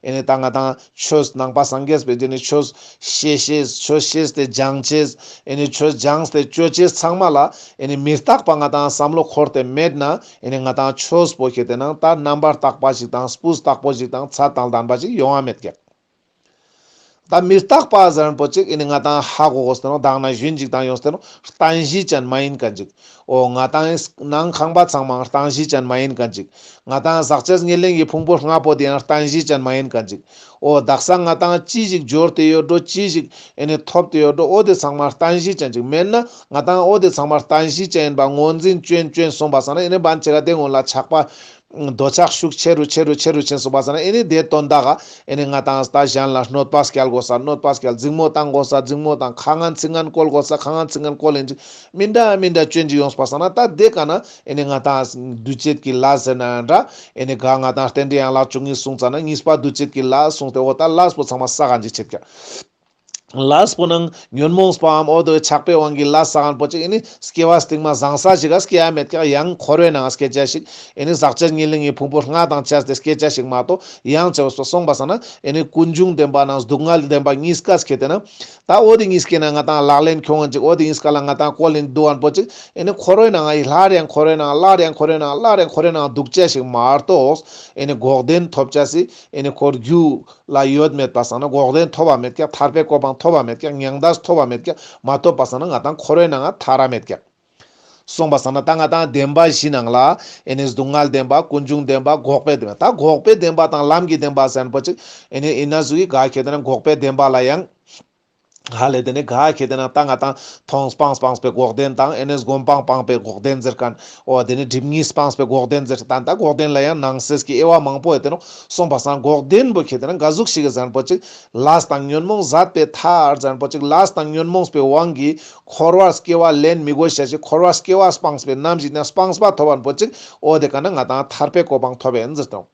ཨེ་ནི་ད་ང་དང་ཆོས་ནང་པ་སངས་རྒྱས་པའི་དེ་ནི་ཆོས་ཤེས་ཤེས་ཆོས་ཤེས་ཏེ་སྦྱང་ཅེས་ཨེ་ནི་ཆོས་སྦྱངས་ཏེ་སྤྱོད་ཅེས་ཚང་མ་ལ་ཨེ་ནི་མི་རྟག་པ་ང་དང་བསམ་བློ་འཁོར་ཏེ་མེད་ན་ཨེ་ནི་ང་དང་ཆོས་པོ་ཁེ་ཏེ་ན་ད་རྣམ་པར་དག་པ་ཞིག་དང་སྤུས་དག་པོ་ཞིག་དང་ཚད་དང་ལྡན་པ་ཞིག་ཡོང་བ་མེད་ཀྱག། ད་མི་རྟག་པ་ཟེར་མཁན་པོ་ཅིག་ཨེ་ནི་ང་དང་ཧ་གོ་དགོས་ཏེ་ནོག། དག་ན་ཞུན་ཅིག་དང་ཡོངས་ཏེ་ནོག། རྟེན་གཞི་ཅན་མ་ཡིན་མཁན་ཅིག། འོ་ང་དང་ནང་ཁང་པ་ཚང་མ་རྟེན་གཞི་ཅན་མ་ཡིན་མཁན་ཅིག། ང་དང་ཟག་བཅས་ཉེར་ལེན་གྱི་ཕུང་པོ་ལྔ་པོ་དེ་ཡང་རྟེན་གཞི་ཅན་མ་ཡིན་མཁན་ཅིག། འོ་དག་ས་ང་དང་ཅི་ཞིག་འབྱོར་ཏེ་ཡོད་འགྲོ་ཅི་ཞིག་ཨེ་ནི་ཐོབ་སྟེ་ཡོད་འགྲོ་འོ་དེ་ཚང་མ་རྟེན་གཞི་ཅན་ཅིག་མེད་ན་ང་དང་འོ་དེ་ཚང་མ་རྟེན་གཞི་ཅན་ཡིན་པ་ངོས་འཛིན་ཅོན་ཅོན་སོང་པ་སང་ན་ཨེ་ནི་བན་ཆེ་ག་དེ་སྔོན་ལ་ཆགས་པ་འདོད་ཆགས་ཤུགས་ཆེ་རུ་ཆེ་རུ་ཆེ་རུ་ཕྱིན་སོང་པ་སང་ན་ཨེ་ནི་དེ་དོན་དག་ག་ཨེ་ནི་ང་དང་ད་གཞན་ལ་གནོད་པ་སྐྱལ་དགོས་ས་གནོད་པ་སྐྱལ། འཛིང་མོ་བཏང་དགོས་ས་འཛིང་མོ་བཏང་། ཁ་ངན་ཚིག་ངན་བཀོལ་དགོས་ས་ཁ་ངན་ཚིག་ངན་བཀོལ་ཡིན་ཅིག་མི་འདྲ་མི་འདྲ་ཅོན་ཅིག་ཡོངས་པ་སང་ན་ད་དེ་ཀ་ན་ཨེ་ནི་ང་དང་འདུ་བྱེད་ཀྱི་ལས་ཟེར་ན་འདྲ་ཨེ་ནི་ག་ང་དང་རྟེན་འབྲེལ་ཡན་ལག་བཅུ་གཉིས་གསུངས་ཙ་ན་གཉིས་པ་འདུ་བྱེད་ཀྱི་ལས་གསུངས་ཏེ་འོ་ད་ལས་པོ་ཚང་མ་ས་ག་འཇིག་ཆེད་ཀྱག། ལས་པོ་ནང་ཉོན་མོངས་པའམ་འོ་དོ་ཆགས་པའི་དབང་གིས་ལས་ས་ངན་པོ་ཅིག་ཨེ་ནི་སྐྱེ་བ་སྟིང་མ་བཟང་ས་ཞིག་ག་སྐྱེ་ཡ་མེད་ཀྱག། ཡང་འཁོར་བའི་ནང་སྐྱེ་ཅེས་ཤིག་ཨེ་ནི་ཟག་བཅས་ཉེར་ལེན་གྱི་ཕུང་པོ་ལྔ་དང་བཅས་ཏེ་སྐྱེ་ཅེས་ཤིག་མ་གཏོགས་ཡང་ཅེས་སོང་པ་སང་ན་ཨེ་ནི་ཀུན་འབྱུང་བདེན་པ་ནང་སྡུག་བསྔལ་བདེན་པ་གཉིས་ཀ་སྐྱེ་ཏེ་ན་ད་འོ་དེ་གཉིས་སྐྱེ་ན་ང་དང་ལག་ལེན་ཁྱོང་ངན་ཅིག་འོ་དེ་གཉིས་ཀ་ལ་ང་དང་བཀོལ་ཡིན་འདུག་ངན་པོ་ཅིག་ཨེ་ནི་འཁོར་བའི་ནང་ང་སླར་ཡང་འཁོར་བའི་ནང་སླར་ཡང་འཁོར་བའི་ནང་སླར་ཡང་འཁོར་བའི་ནང་སླར་ཡང་འཁོར་བའི་ནང་འདུག་ཅེས་ཤིག་མ་གཏོགས་ཨེ་ནི་འགོག་བདེན་ཐོབ་ཅེས་སི་ཨེ་ནི་འཁོར་རྒྱུ་ལ་ཡོད་མེད་པ་སང་ན་འགོག་བདེན་ཐོབ་པ་མེད་ཀྱག། ཐར་པའི་གོ་འཕང་ཐོབ་པ་མེད་ཀྱག། མྱང་འདས་ཐོབ་པ་མེད་ཀྱག། མ་ཐོབ་པ་སང་ན་ང་དང་འཁོར་བའི་ནང་ང་ཐར་ར་མེད་ཀྱག། སོང་པ་སང་ན་ད་ང་དང་བདེན་པ་བཞི་ནང་ལ་ཨེ་ནི་སྡུག་བསྔལ་བདེན་པ་ཀུན་འབྱུང་བདེན་པ་འགོག་པའི་བདེན་པ། ད་འགོག་པའི་བདེན་པ་དང་ལམ་གྱི་བདེན་པ་ཟེར་མཁན་པོ་ཅིག་ཨེ་ནི་ཨིན་ན་ཟུག་གི་ག་ཁེ་ཏེ་ན་འགོག་པའི་བདེན་པ་ལ་ཡང་ཧ་ལེ་དེ་ནི་ག་ཁེ་ཏེ་ན་ད་ང་དང་མཐོང་སྤང་སྤངས་པའི་འགོག་བདེན་དང་ཨེ་ནི་སྒོམ་སྤང་སྤངས་པའི་འགོག་བདེན་ཟེར་མཁན། འོ་དེ་ནི་སྒྲིབ་གཉིས་སྤངས་པའི་འགོག་བདེན་ཟེར་ད་ད་འགོག་བདེན་ལ་ཡང་ནང་གསེས་ཀྱི་དབྱེ་བ་མང་པོ་ཡོད་དེ་ནོག། སོང་པ་སང་འགོག་བདེན་པོ་ཁེ་ཏེ་ན་ག་ཟུག་ཞིག་གི་ཟེར་མཁན་པོ་ཅིག་ལས་དང་ཉོན་མོངས་ཟད་པའི་མཐར་ཟེར་མཁན་པོ་ཅིག་ལས་དང་ཉོན་མོངས་པའི་དབང་གིས་འཁོར་བར་སྐྱེ་བ་ལེན་མི་དགོས་ཤེས་ཤིག་འཁོར་བར་སྐྱེ་བ་སྤངས་པའི་རྣམ་ཤེས་ནི་སྤངས་པ་ཐོབ་པ་པོ་ཅིག་འོ་དེ་ཀ་ན་ང་དང་ཐར་པའི་གོ་འཕང་ཐོབ་ཡིན་ཟེར་དང་།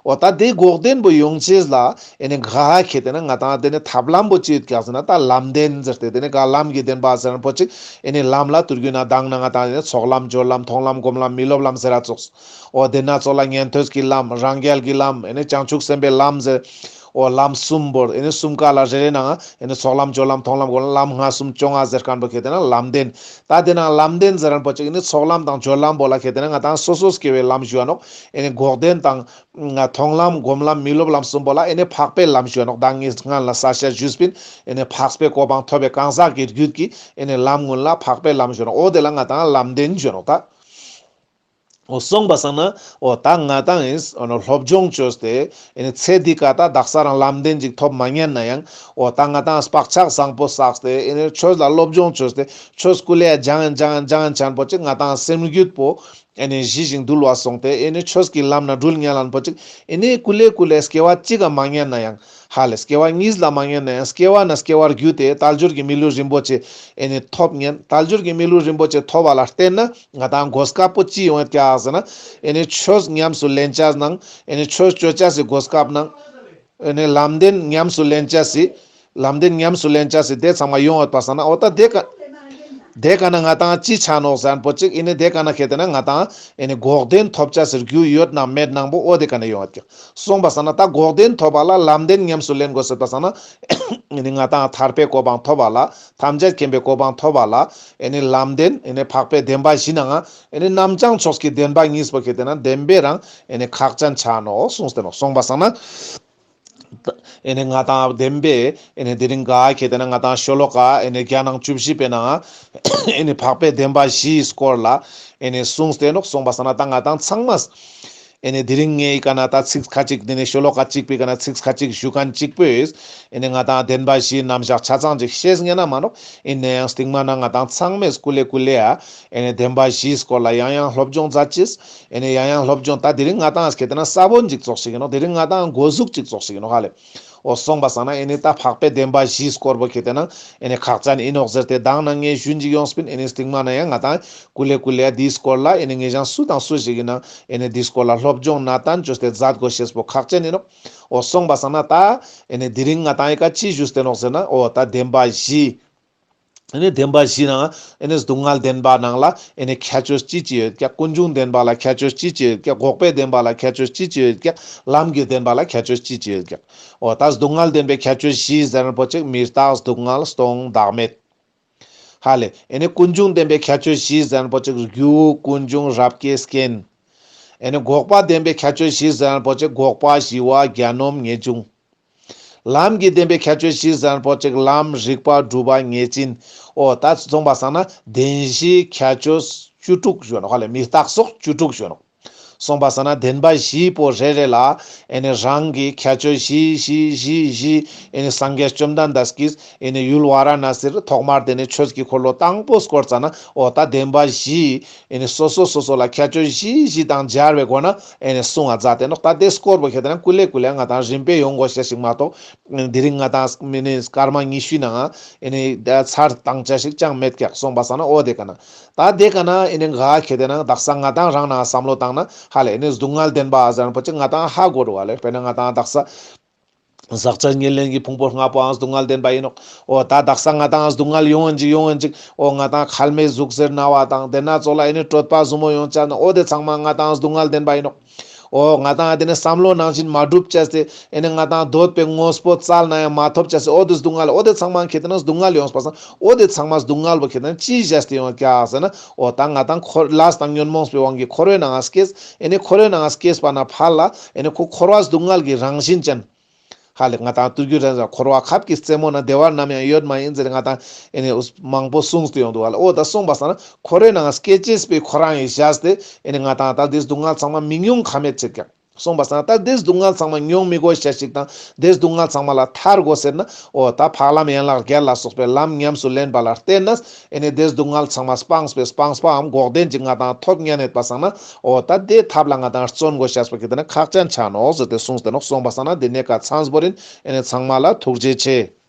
འོ་ད་དེ་འགོག་བདེན་པོ་ཡོང་ཅེས་ལ་ཨེ་ནི་ག་ཁེ་ཏེ་ན་ང་དང་དེ་ནི་ཐབས་ལམ་པོ་ཅི་ཡོད་ཀྱག་ཟེར་ན་ད་ལམ་བདེན་ཟེར་ཏེ་དེ་ནི་ག་ལམ་གྱི་བདེན་པ་ཟེར་མཁན་པོ་ཅིག་ཨེ་ནི་ལམ་ལ་དུར་རྒྱུ་ན་དང་ན་ང་དང་དེ་ནི་ཚོགས་ལམ་སྦྱོར་ལམ་མཐོང་ལམ་སྒོམ་ལམ་མི་སློབ་ལམ་ཟེར་ར་ཙོགས། འོ་དེ་ན་ཚོགས་ལ་ཉན་ཐོས་ཀྱི་ལམ་རང་རྒྱལ་གྱི་ལམ་ཨེ་ནི་བྱང་ཆུབ་སེམས་དཔའི་ལམ་ཟེར། འོ་ལམ་གསུམ་པོ་ཨེ་ནི་གསུམ་ཀ་ལ་རེ་རེ་ནང་ཨེ་ནི་ཚོགས་ལམ་སྦྱོར་ལམ་མཐོང་ལམ་སྒོམ་ལམ་ལམ་ལྔ་གསུམ་བཅོ་ལྔ་ཟེར་མཁན་པོ་ཁེ་ཏེ་ན་ལམ་བདེན། ད་དེ་ནང་ལམ་བདེན་ཟེར་མཁན་པོ་ཅིག་ཨེ་ནི་ཚོགས་ལམ་དང་སྦྱོར་ལམ་པོ་ལ་ཁེ་ཏེ་ན་ང་དང་སོ་སོ་སྐྱེ་བོའི་ལམ་ཞུ་བ་ནོག། ཨེ་ནི་འགོག་བདེན་དང་མཐོང་ལམ་སྒོམ་ལམ་མི་སློབ་ལམ་གསུམ་པོ་ལ་ཨེ་ནི་འཕགས་པའི་ལམ་ཞུ་བ་ནོག། ད་ངས་སྔན་ལ་ས་ཤ་ཞུས་པིན། ཨེ་ནི་འཕགས་པའི་གོ་འཕང་ཐོབ་པའི་གང་ཟག་གི་རྒྱུད་ཀྱི་ཨེ་ནི་ལམ་ཀུན་ལ་འཕགས་པའི་ལམ་ཞུ་ནོག། འོ་དེ་ལ་ང་དང་ལམ་བདེན་ཞུ་ནོག་ད། འོ་སོང་པ་སང་ན་འོ་ད་ང་དང་ཨེ་ནི་སློབ་སྦྱོང་བཅོས་ཏེ་ཨེ་ནི་ཚེ་འདི་ཀ་ད་དག་ས་རང་ལམ་བདེན་ཅིག་ཐོབ་མ་ཉན་ན་ཡང་འོ་ད་ང་དང་བག་ཆགས་བཟང་པོ་བསགས་ཏེ་ཨེ་ནི་ཆོས་ལ་སློབ་སྦྱོང་བཅོས་ཏེ་ཆོས་སྐུ་ལས་སྦྱང་ཡིན་སྦྱང་ཡིན་སྦྱང་ཡིན་ཆེན་པོ་ཅིག་ང་དང་སེམས་རྒྱུད་པོ་ཨེ་ནི་ཞི་ཞིང་དུལ་བ་སོང་སྟེ་ཨེ་ནི་ཆོས་ཀྱི་ལམ་ན་འགྲུལ་ཉན་ལན་པོ་ཅིག་ཨེ་ནི་ཀུ་ལེ་ཀུ་ལེ་སྐྱེ་བ་གཅིག་ག་མ་ཉན་ན་ཡང་ཧ་ལེ་སྐྱེ་བ་གཉིས་ལ་མ་ཉན་ན་ཡང་སྐྱེ་བ་ན་སྐྱེ་བར་གྱུར་ཏེ་དལ་འབྱོར་གྱི་མི་ལུས་རིན་པོ་ཆེ་ཨེ་ནི་ཐོབ་ཉན། དལ་འབྱོར་གྱི་མི་ལུས་རིན་པོ་ཆེ་ཐོབ་པ་ལ་བརྟེན་ན་ང་དང་གོ་སྐབས་པོ་ཅི་ཡོང་ཡོད་ཀྱག་ཟེར་ན་ཨེ་ནི་ཆོས་ཉམས་སུ་ལེན་ཅེས་ནང་ཨེ་ནི་ཆོས་སྤྱོད་ཅེས་སི་གོ་སྐབས་ནང་ཨེ་ནི་ལམ་བདེན་ཉམས་སུ་ལེན་ཅེས་སི་ལམ་བདེན་ཉམས་སུ་ལེན་ཅེས་སི་དེ་ཚང་མ་ཡོང་ཡོད་པ་སང་ན་འོ་ད་དེ་ཀ་དེ་ཀ་ན་ང་དང་ཅི་ཆ་ནོག་ཟེར་མཁན་པོ་ཅིག་ཨེ་ནི་དེ་ཀ་ན་ཁེ་ཏེ་ན་ང་དང་ཨེ་ནི་འགོག་བདེན་ཐོབ་ཅེས་སི་རྒྱུ་ཡོད་ན་མེད་ནང་པོ་འོ་དེ་ཀ་ན་ཡོང་ཡོད་ཀྱག། སོང་པ་སང་ན་ད་འགོག་བདེན་ཐོབ་པ་ལ་ལམ་བདེན་ཉམས་སུ་ལེན་དགོས་ཟེར་པ་སང་ན་ཨེ་ནི་ང་དང་ཐར་པའི་གོ་འཕང་ཐོབ་པ་ལ་ཐམས་ཅད་མཁྱེན་པའི་གོ་འཕང་ཐོབ་པ་ལ་ཨེ་ནི་ལམ་བདེན་ཨེ་ནི་འཕགས་པའི་བདེན་པ་བཞི་ནང་ང་ཨེ་ནི་རྣམ་བྱང་ཕྱོགས་ཀྱི་བདེན་པ་གཉིས་པོ་ཁེ་ཏེ་ན་བདེན་པའི་རང་ཨེ་ནི་ཁག་ཅན་ཆ་ནོག་གསུངས་ཏེ་ནོག། སོང་པ་སང་ན། ཨེ་ནི་ང་དང་བདེན་པའི་ཨེ་ནི་དེ་རིང་ག་ཁེ་ཏེ་ན་ང་དང་ཤོ་ལོ་ཀ་ཨེ་ནི་བརྒྱ་ནང་བཅུ་བཞི་པའི་ནང་ཨེ་ནི་འཕགས་པའི་བདེན་པ་བཞིའི་སྐོར་ལ་ཨེ་ནི་གསུངས་ཏེ་ནོག། སོང་པ་སང་ན་ད་ང་དང་ཚང་མས་ཨེ་ནི་དེ་རིང་ངའི་ཀ་ན་ད་ཚིག་ཁ་ཅིག་དེ་ནི་ཤོ་ལོ་ཀ་གཅིག་པའི་ཀ་ན་ཚིག་ཁ་ཅིག་ཞུ་མཁན་གཅིག་པོས་ཨེ་ནི་ང་དང་བདེན་པ་བཞིའི་རྣམ་གཞག་ཆ་ཚང་ཅིག་ཤེས་ཉན་ན་མ་ནོག། ཨིན་ན་ཡང་སྟིང་མ་ན་ང་དང་ཚང་མས་ཀུ་ལེ་ཀུ་ལེ་ཡ་ཨེ་ནི་བདེན་པ་བཞིའི་སྐོར་ལ་ཡང་ཡང་སློབ་སྦྱོང་མཛད་ཅེས། ཨེ་ནི་ཡང་ཡང་སློབ་སྦྱོང་ད་དེ་རིང་ང་དང་ཁེ་ཏེ་ན་ས་བོན་ཅིག་ཙོགས་ཤིག་ཡིན་ནོག། དེ་རིང་ང་དང་འགོ་ཟུག་ཅིག་ཙོགས་ཤིག་ཡིན་ནོག་ཧ་ལེ། འོ་སོང་པ་སང་ན་ཨེ་ནི་ད་འཕགས་པའི་བདེན་པ་བཞིའི་སྐོར་པོ་ཁེ་ཏེ་ན་ཨེ་ནི་ཁག་ཅན་ཨིན་ནོག་ཟེར་ཏེ་དང་ན་ངས་ཞུན་ཅིག་ཡོངས་པིན། ཨེ་ནི་སྟིང་མ་ན་ཡང་ང་དང་ཀུ་ལེ་ཀུ་ལེ་དེའི་སྐོར་ལ་ཨེ་ནི་ངས་ཀྱང་སུ་དང་སུ་ཞིག་ཨིན་ན་ཨེ་ནི་དེའི་སྐོར་ལ་སློབ་སྦྱོང་ན་ཏན་ཅོས་ཏེ་མཛད་དགོས་ཤེས་པོ་ཁག་ཅན་ཨིན་ནོག། འོ་སོང་པ་སང་ན་ད་ཨེ་ནི་དེ་རིང་ང་དང་ཨི་ཀ་ཅི་ཞུས་ཏེ་ནོག་ཟེར་ན་འོ་ད་བདེན་པ་བཞི། ཨེ་ནི་བདེན་པ་བཞི་ནང་ཨེ་ནི་སྡུག་བསྔལ་བདེན་པ་ནང་ལ་ཨེ་ནི་ཁྱད་ཆོས་ཅི་ཅི་ཡོད་ཀྱག། ཀུན་འབྱུང་བདེན་པ་ལ་ཁྱད་ཆོས་ཅི་ཅི་ཡོད་ཀྱག། འགོག་པའི་བདེན་པ་ལ་ཁྱད་ཆོས་ཅི་ཅི་ཡོད་ཀྱག། ལམ་གྱི་བདེན་པ་ལ་ཁྱད་ཆོས་ཅི་ཅི་ཡོད་ཀྱག། འོ་ད་སྡུག་བསྔལ་བདེན་པའི་ཁྱད་ཆོས་བཞི་ཟེར་ན་པོ་ཅིག་མི་རྟག་སྡུག་བསྔལ་སྟོང་བདག་མེད། ཧ་ལེ། ཨེ་ནི་ཀུན་འབྱུང་བདེན་པའི་ཁྱད་ཆོས་བཞི་ཟེར་ན་པོ་ཅིག་རྒྱུ་ཀུན་འབྱུང་རབ་བསྐྱེད་རྐྱེན། ཨེ་ནི་འགོག་པ་བདེན་པའི་ཁྱད་ཆོས་བཞི་ཟེར་ན་པོ་ཅིག་འགོག་པ་ཞི་བ་གྱ་ནོམ་ངེས་འབྱུང་། ལམ་གྱི་བདེན་པའི་ཁྱད་ཆོས་བཞི་ཟེར་ན་པོ་ཅིག་ལམ་རིགས་པ་སྒྲུབ་པ་ངེས་འབྱིན། འོ་ད་སོང་པ་སང་ན་བདེན་བཞིའི་ཁྱད་ཆོས་བཅུ་དྲུག་ཞུ་ནོག། ཧ་ལེ་མི་རྟག་སོགས་བཅུ་དྲུག་ཞུ་ནོག། སོང་པ་སང་ན་བདེན་པ་བཞི་པོ་རེ་རེ་ལ་ཨེ་ནི་རང་གི་ཁྱད་ཆོས་བཞི་བཞི་བཞི་བཞི་ཨེ་ནི་སངས་རྒྱས་བཅོམ་ལྡན་འདས་ཀྱིས་ཨེ་ནི་ཡུལ་ཝཱ་ར་ཎ་སིར་ཐོག་མར་དེ་ནི་ཆོས་ཀྱི་འཁོར་ལོ་དང་པོ་བསྐོར་ཙ་ན་འོ་ད་བདེན་པ་བཞི་ཨེ་ནི་སོ་སོ་སོ་སོ་ལ་ཁྱད་ཆོས་བཞི་བཞི་དང་སྦྱར་བའི་སྒོ་ན་ཨེ་ནི་གསུང་བ་མཛད་དེ་ནོག། ད་དེ་སྐོར་པོ་ཁེ་ཏེ་ན་ཀུ་ལེ་ཀུ་ལེ་ང་དང་རིམ་པས་ཡོང་དགོས་ཤེས་ཤིག་མ་གཏོགས་དེ་རིང་ང་དང་མི་ནི་སྐར་མ་ཉི་ཤུའི་ནང་ཨེ་ནི་ཚར་བཏང་ཆ་ཞིག་ཅང་མེད་ཀྱག། སོང་པ་སང་ན་འོ་དེ་ཀ་ན་ད་དེ་ཀ་ན་ཨེ་ནི་ག་ཁེ་ཏེ་ན་དག་ས་ང་དང་རང་ན་བསམ་བློ་བཏང་ན་ཧ་ལེ་ཨེ་ནི་སྡུག་བསྔལ་བདེན་པ་ཟེར་ན་པོ་ཅིག་ང་དང་ཧ་གོ་རུ་བ་ལེ། དཔེར་ན་ང་དང་དག་ས་ཟག་བཅས་ཉེར་ལེན་གྱི་ཕུང་པོ་ལྔ་པོའང་སྡུག་བསྔལ་བདེན་པ་ཡིན་ནོག། འོ་ད་དག་ས་ང་དང་སྡུག་བསྔལ་ཡོང་ཡིན་ཅིག་ཡོང་ཡིན་ཅིག། འོ་ང་དང་ཁལ་མེད་ཟུག་གཟེར་ན་བ་དང་དེ་ན་ཚོགས་ལ་ཨེ་ནི་གྲོད་པ་ཟུར་མོ་ཡོང་ཆ་ན་འོ་དེ་ཚང་མ་ང་དང་སྡུག་བསྔལ་བདེན་པ་ཡིན་ནོག། འོ་ང་དང་དེ་ནི་བསམ་བློ་ནང་བཞིན་མ་འགྲུབ་ཅེས་ཏེ་ཨེ་ནི་ང་དང་འདོད་པའི་དངོས་པོ་བཙལ་ན་ཡང་མ་ཐོབ་ཅེས་ཏེ་འོ་དེ་སྡུག་བསྔལ། འོ་དེ་ཚང་མ་ཁེ་ཏེ་ན་སྡུག་བསྔལ་ཡོངས་པ་སང་འོ་དེ་ཚང་མ་སྡུག་བསྔལ་བོ་ཁེ་ཏེ་ན་ཅིའི་བཞག་སྟེ་ཡོང་ཀྱག་ཟེར་ན་འོ་ད་ང་དང་འཁོར་ལས་དང་ཉོན་མོངས་པའི་དབང་གིས་འཁོར་བའི་ནང་ང་སྐྱེས། ཨེ་ནི་འཁོར་བའི་ནང་ང་སྐྱེས་པ་ན་ཕར་ལ་ཨེ་ནི་ཁོ་འཁོར་བ་སྡུག་བསྔལ་གྱི་རང་བཞིན་ཅན། ཧ་ལེ་ང་དང་ཏུར་གུ་རེ་ཟ་འཁོར་བ་ཁབ་ཀྱི་རྩེ་མོ་ན་བདེ་བ་ནམ་ཡང་ཡོད་མ་ཡིན་ཟེར་ང་དང་ཨེ་ནི་མང་པོ་གསུངས་ཏེ་ཡོང་འདུག་ཧ་ལེ། འོ་ད་སོང་པ་སང་ན་འཁོར་བའི་ནང་སྐྱེ་ཅེས་པའི་ཁོ་རང་ཡི་བཞག་སྟེ་ཨེ་ནི་ང་དང་ད་དེ་སྡུག་བསྔལ་ཚང་མ་མི་མྱོང་ཁ་མེད་ཅིག་ཀྱང་། སོང་པ་སང་ན་ད་དེ་སྡུག་བསྔལ་ཚང་མ་མྱོང་མི་དགོས་ཤེས་ཤིག་དང་དེ་སྡུག་བསྔལ་ཚང་མ་ལ་ཐར་དགོས་ཟེར་ན་འོ་ད་འཕགས་ལམ་ཡན་ལག་བརྒྱད་ལ་སོགས་པའི་ལམ་ཉམས་སུ་ལེན་པ་ལ་བརྟེན་ནས་ཨེ་ནི་དེ་སྡུག་བསྔལ་ཚང་མ་སྤངས་པའི་སྤངས་པའམ་འགོག་བདེན་ཅིག་ང་དང་ཐོབ་ཉན་ཡོད་པ་སང་ན་འོ་ད་དེ་ཐབས་ལ་ང་དང་བརྩོན་དགོས་ཤེས་པ་ཁེ་ཏེ་ན་ཁག་ཅན་ཆ་ནོག་ཟེར་ཏེ་གསུངས་ཏེ་ནོག། སོང་པ་སང་ན་དེ་ནས་ཀ་ཚང་བོ་རིན་ཨེ་ནི་ཚང་མ་ལ་ཐུགས་རྗེ་ཆེ།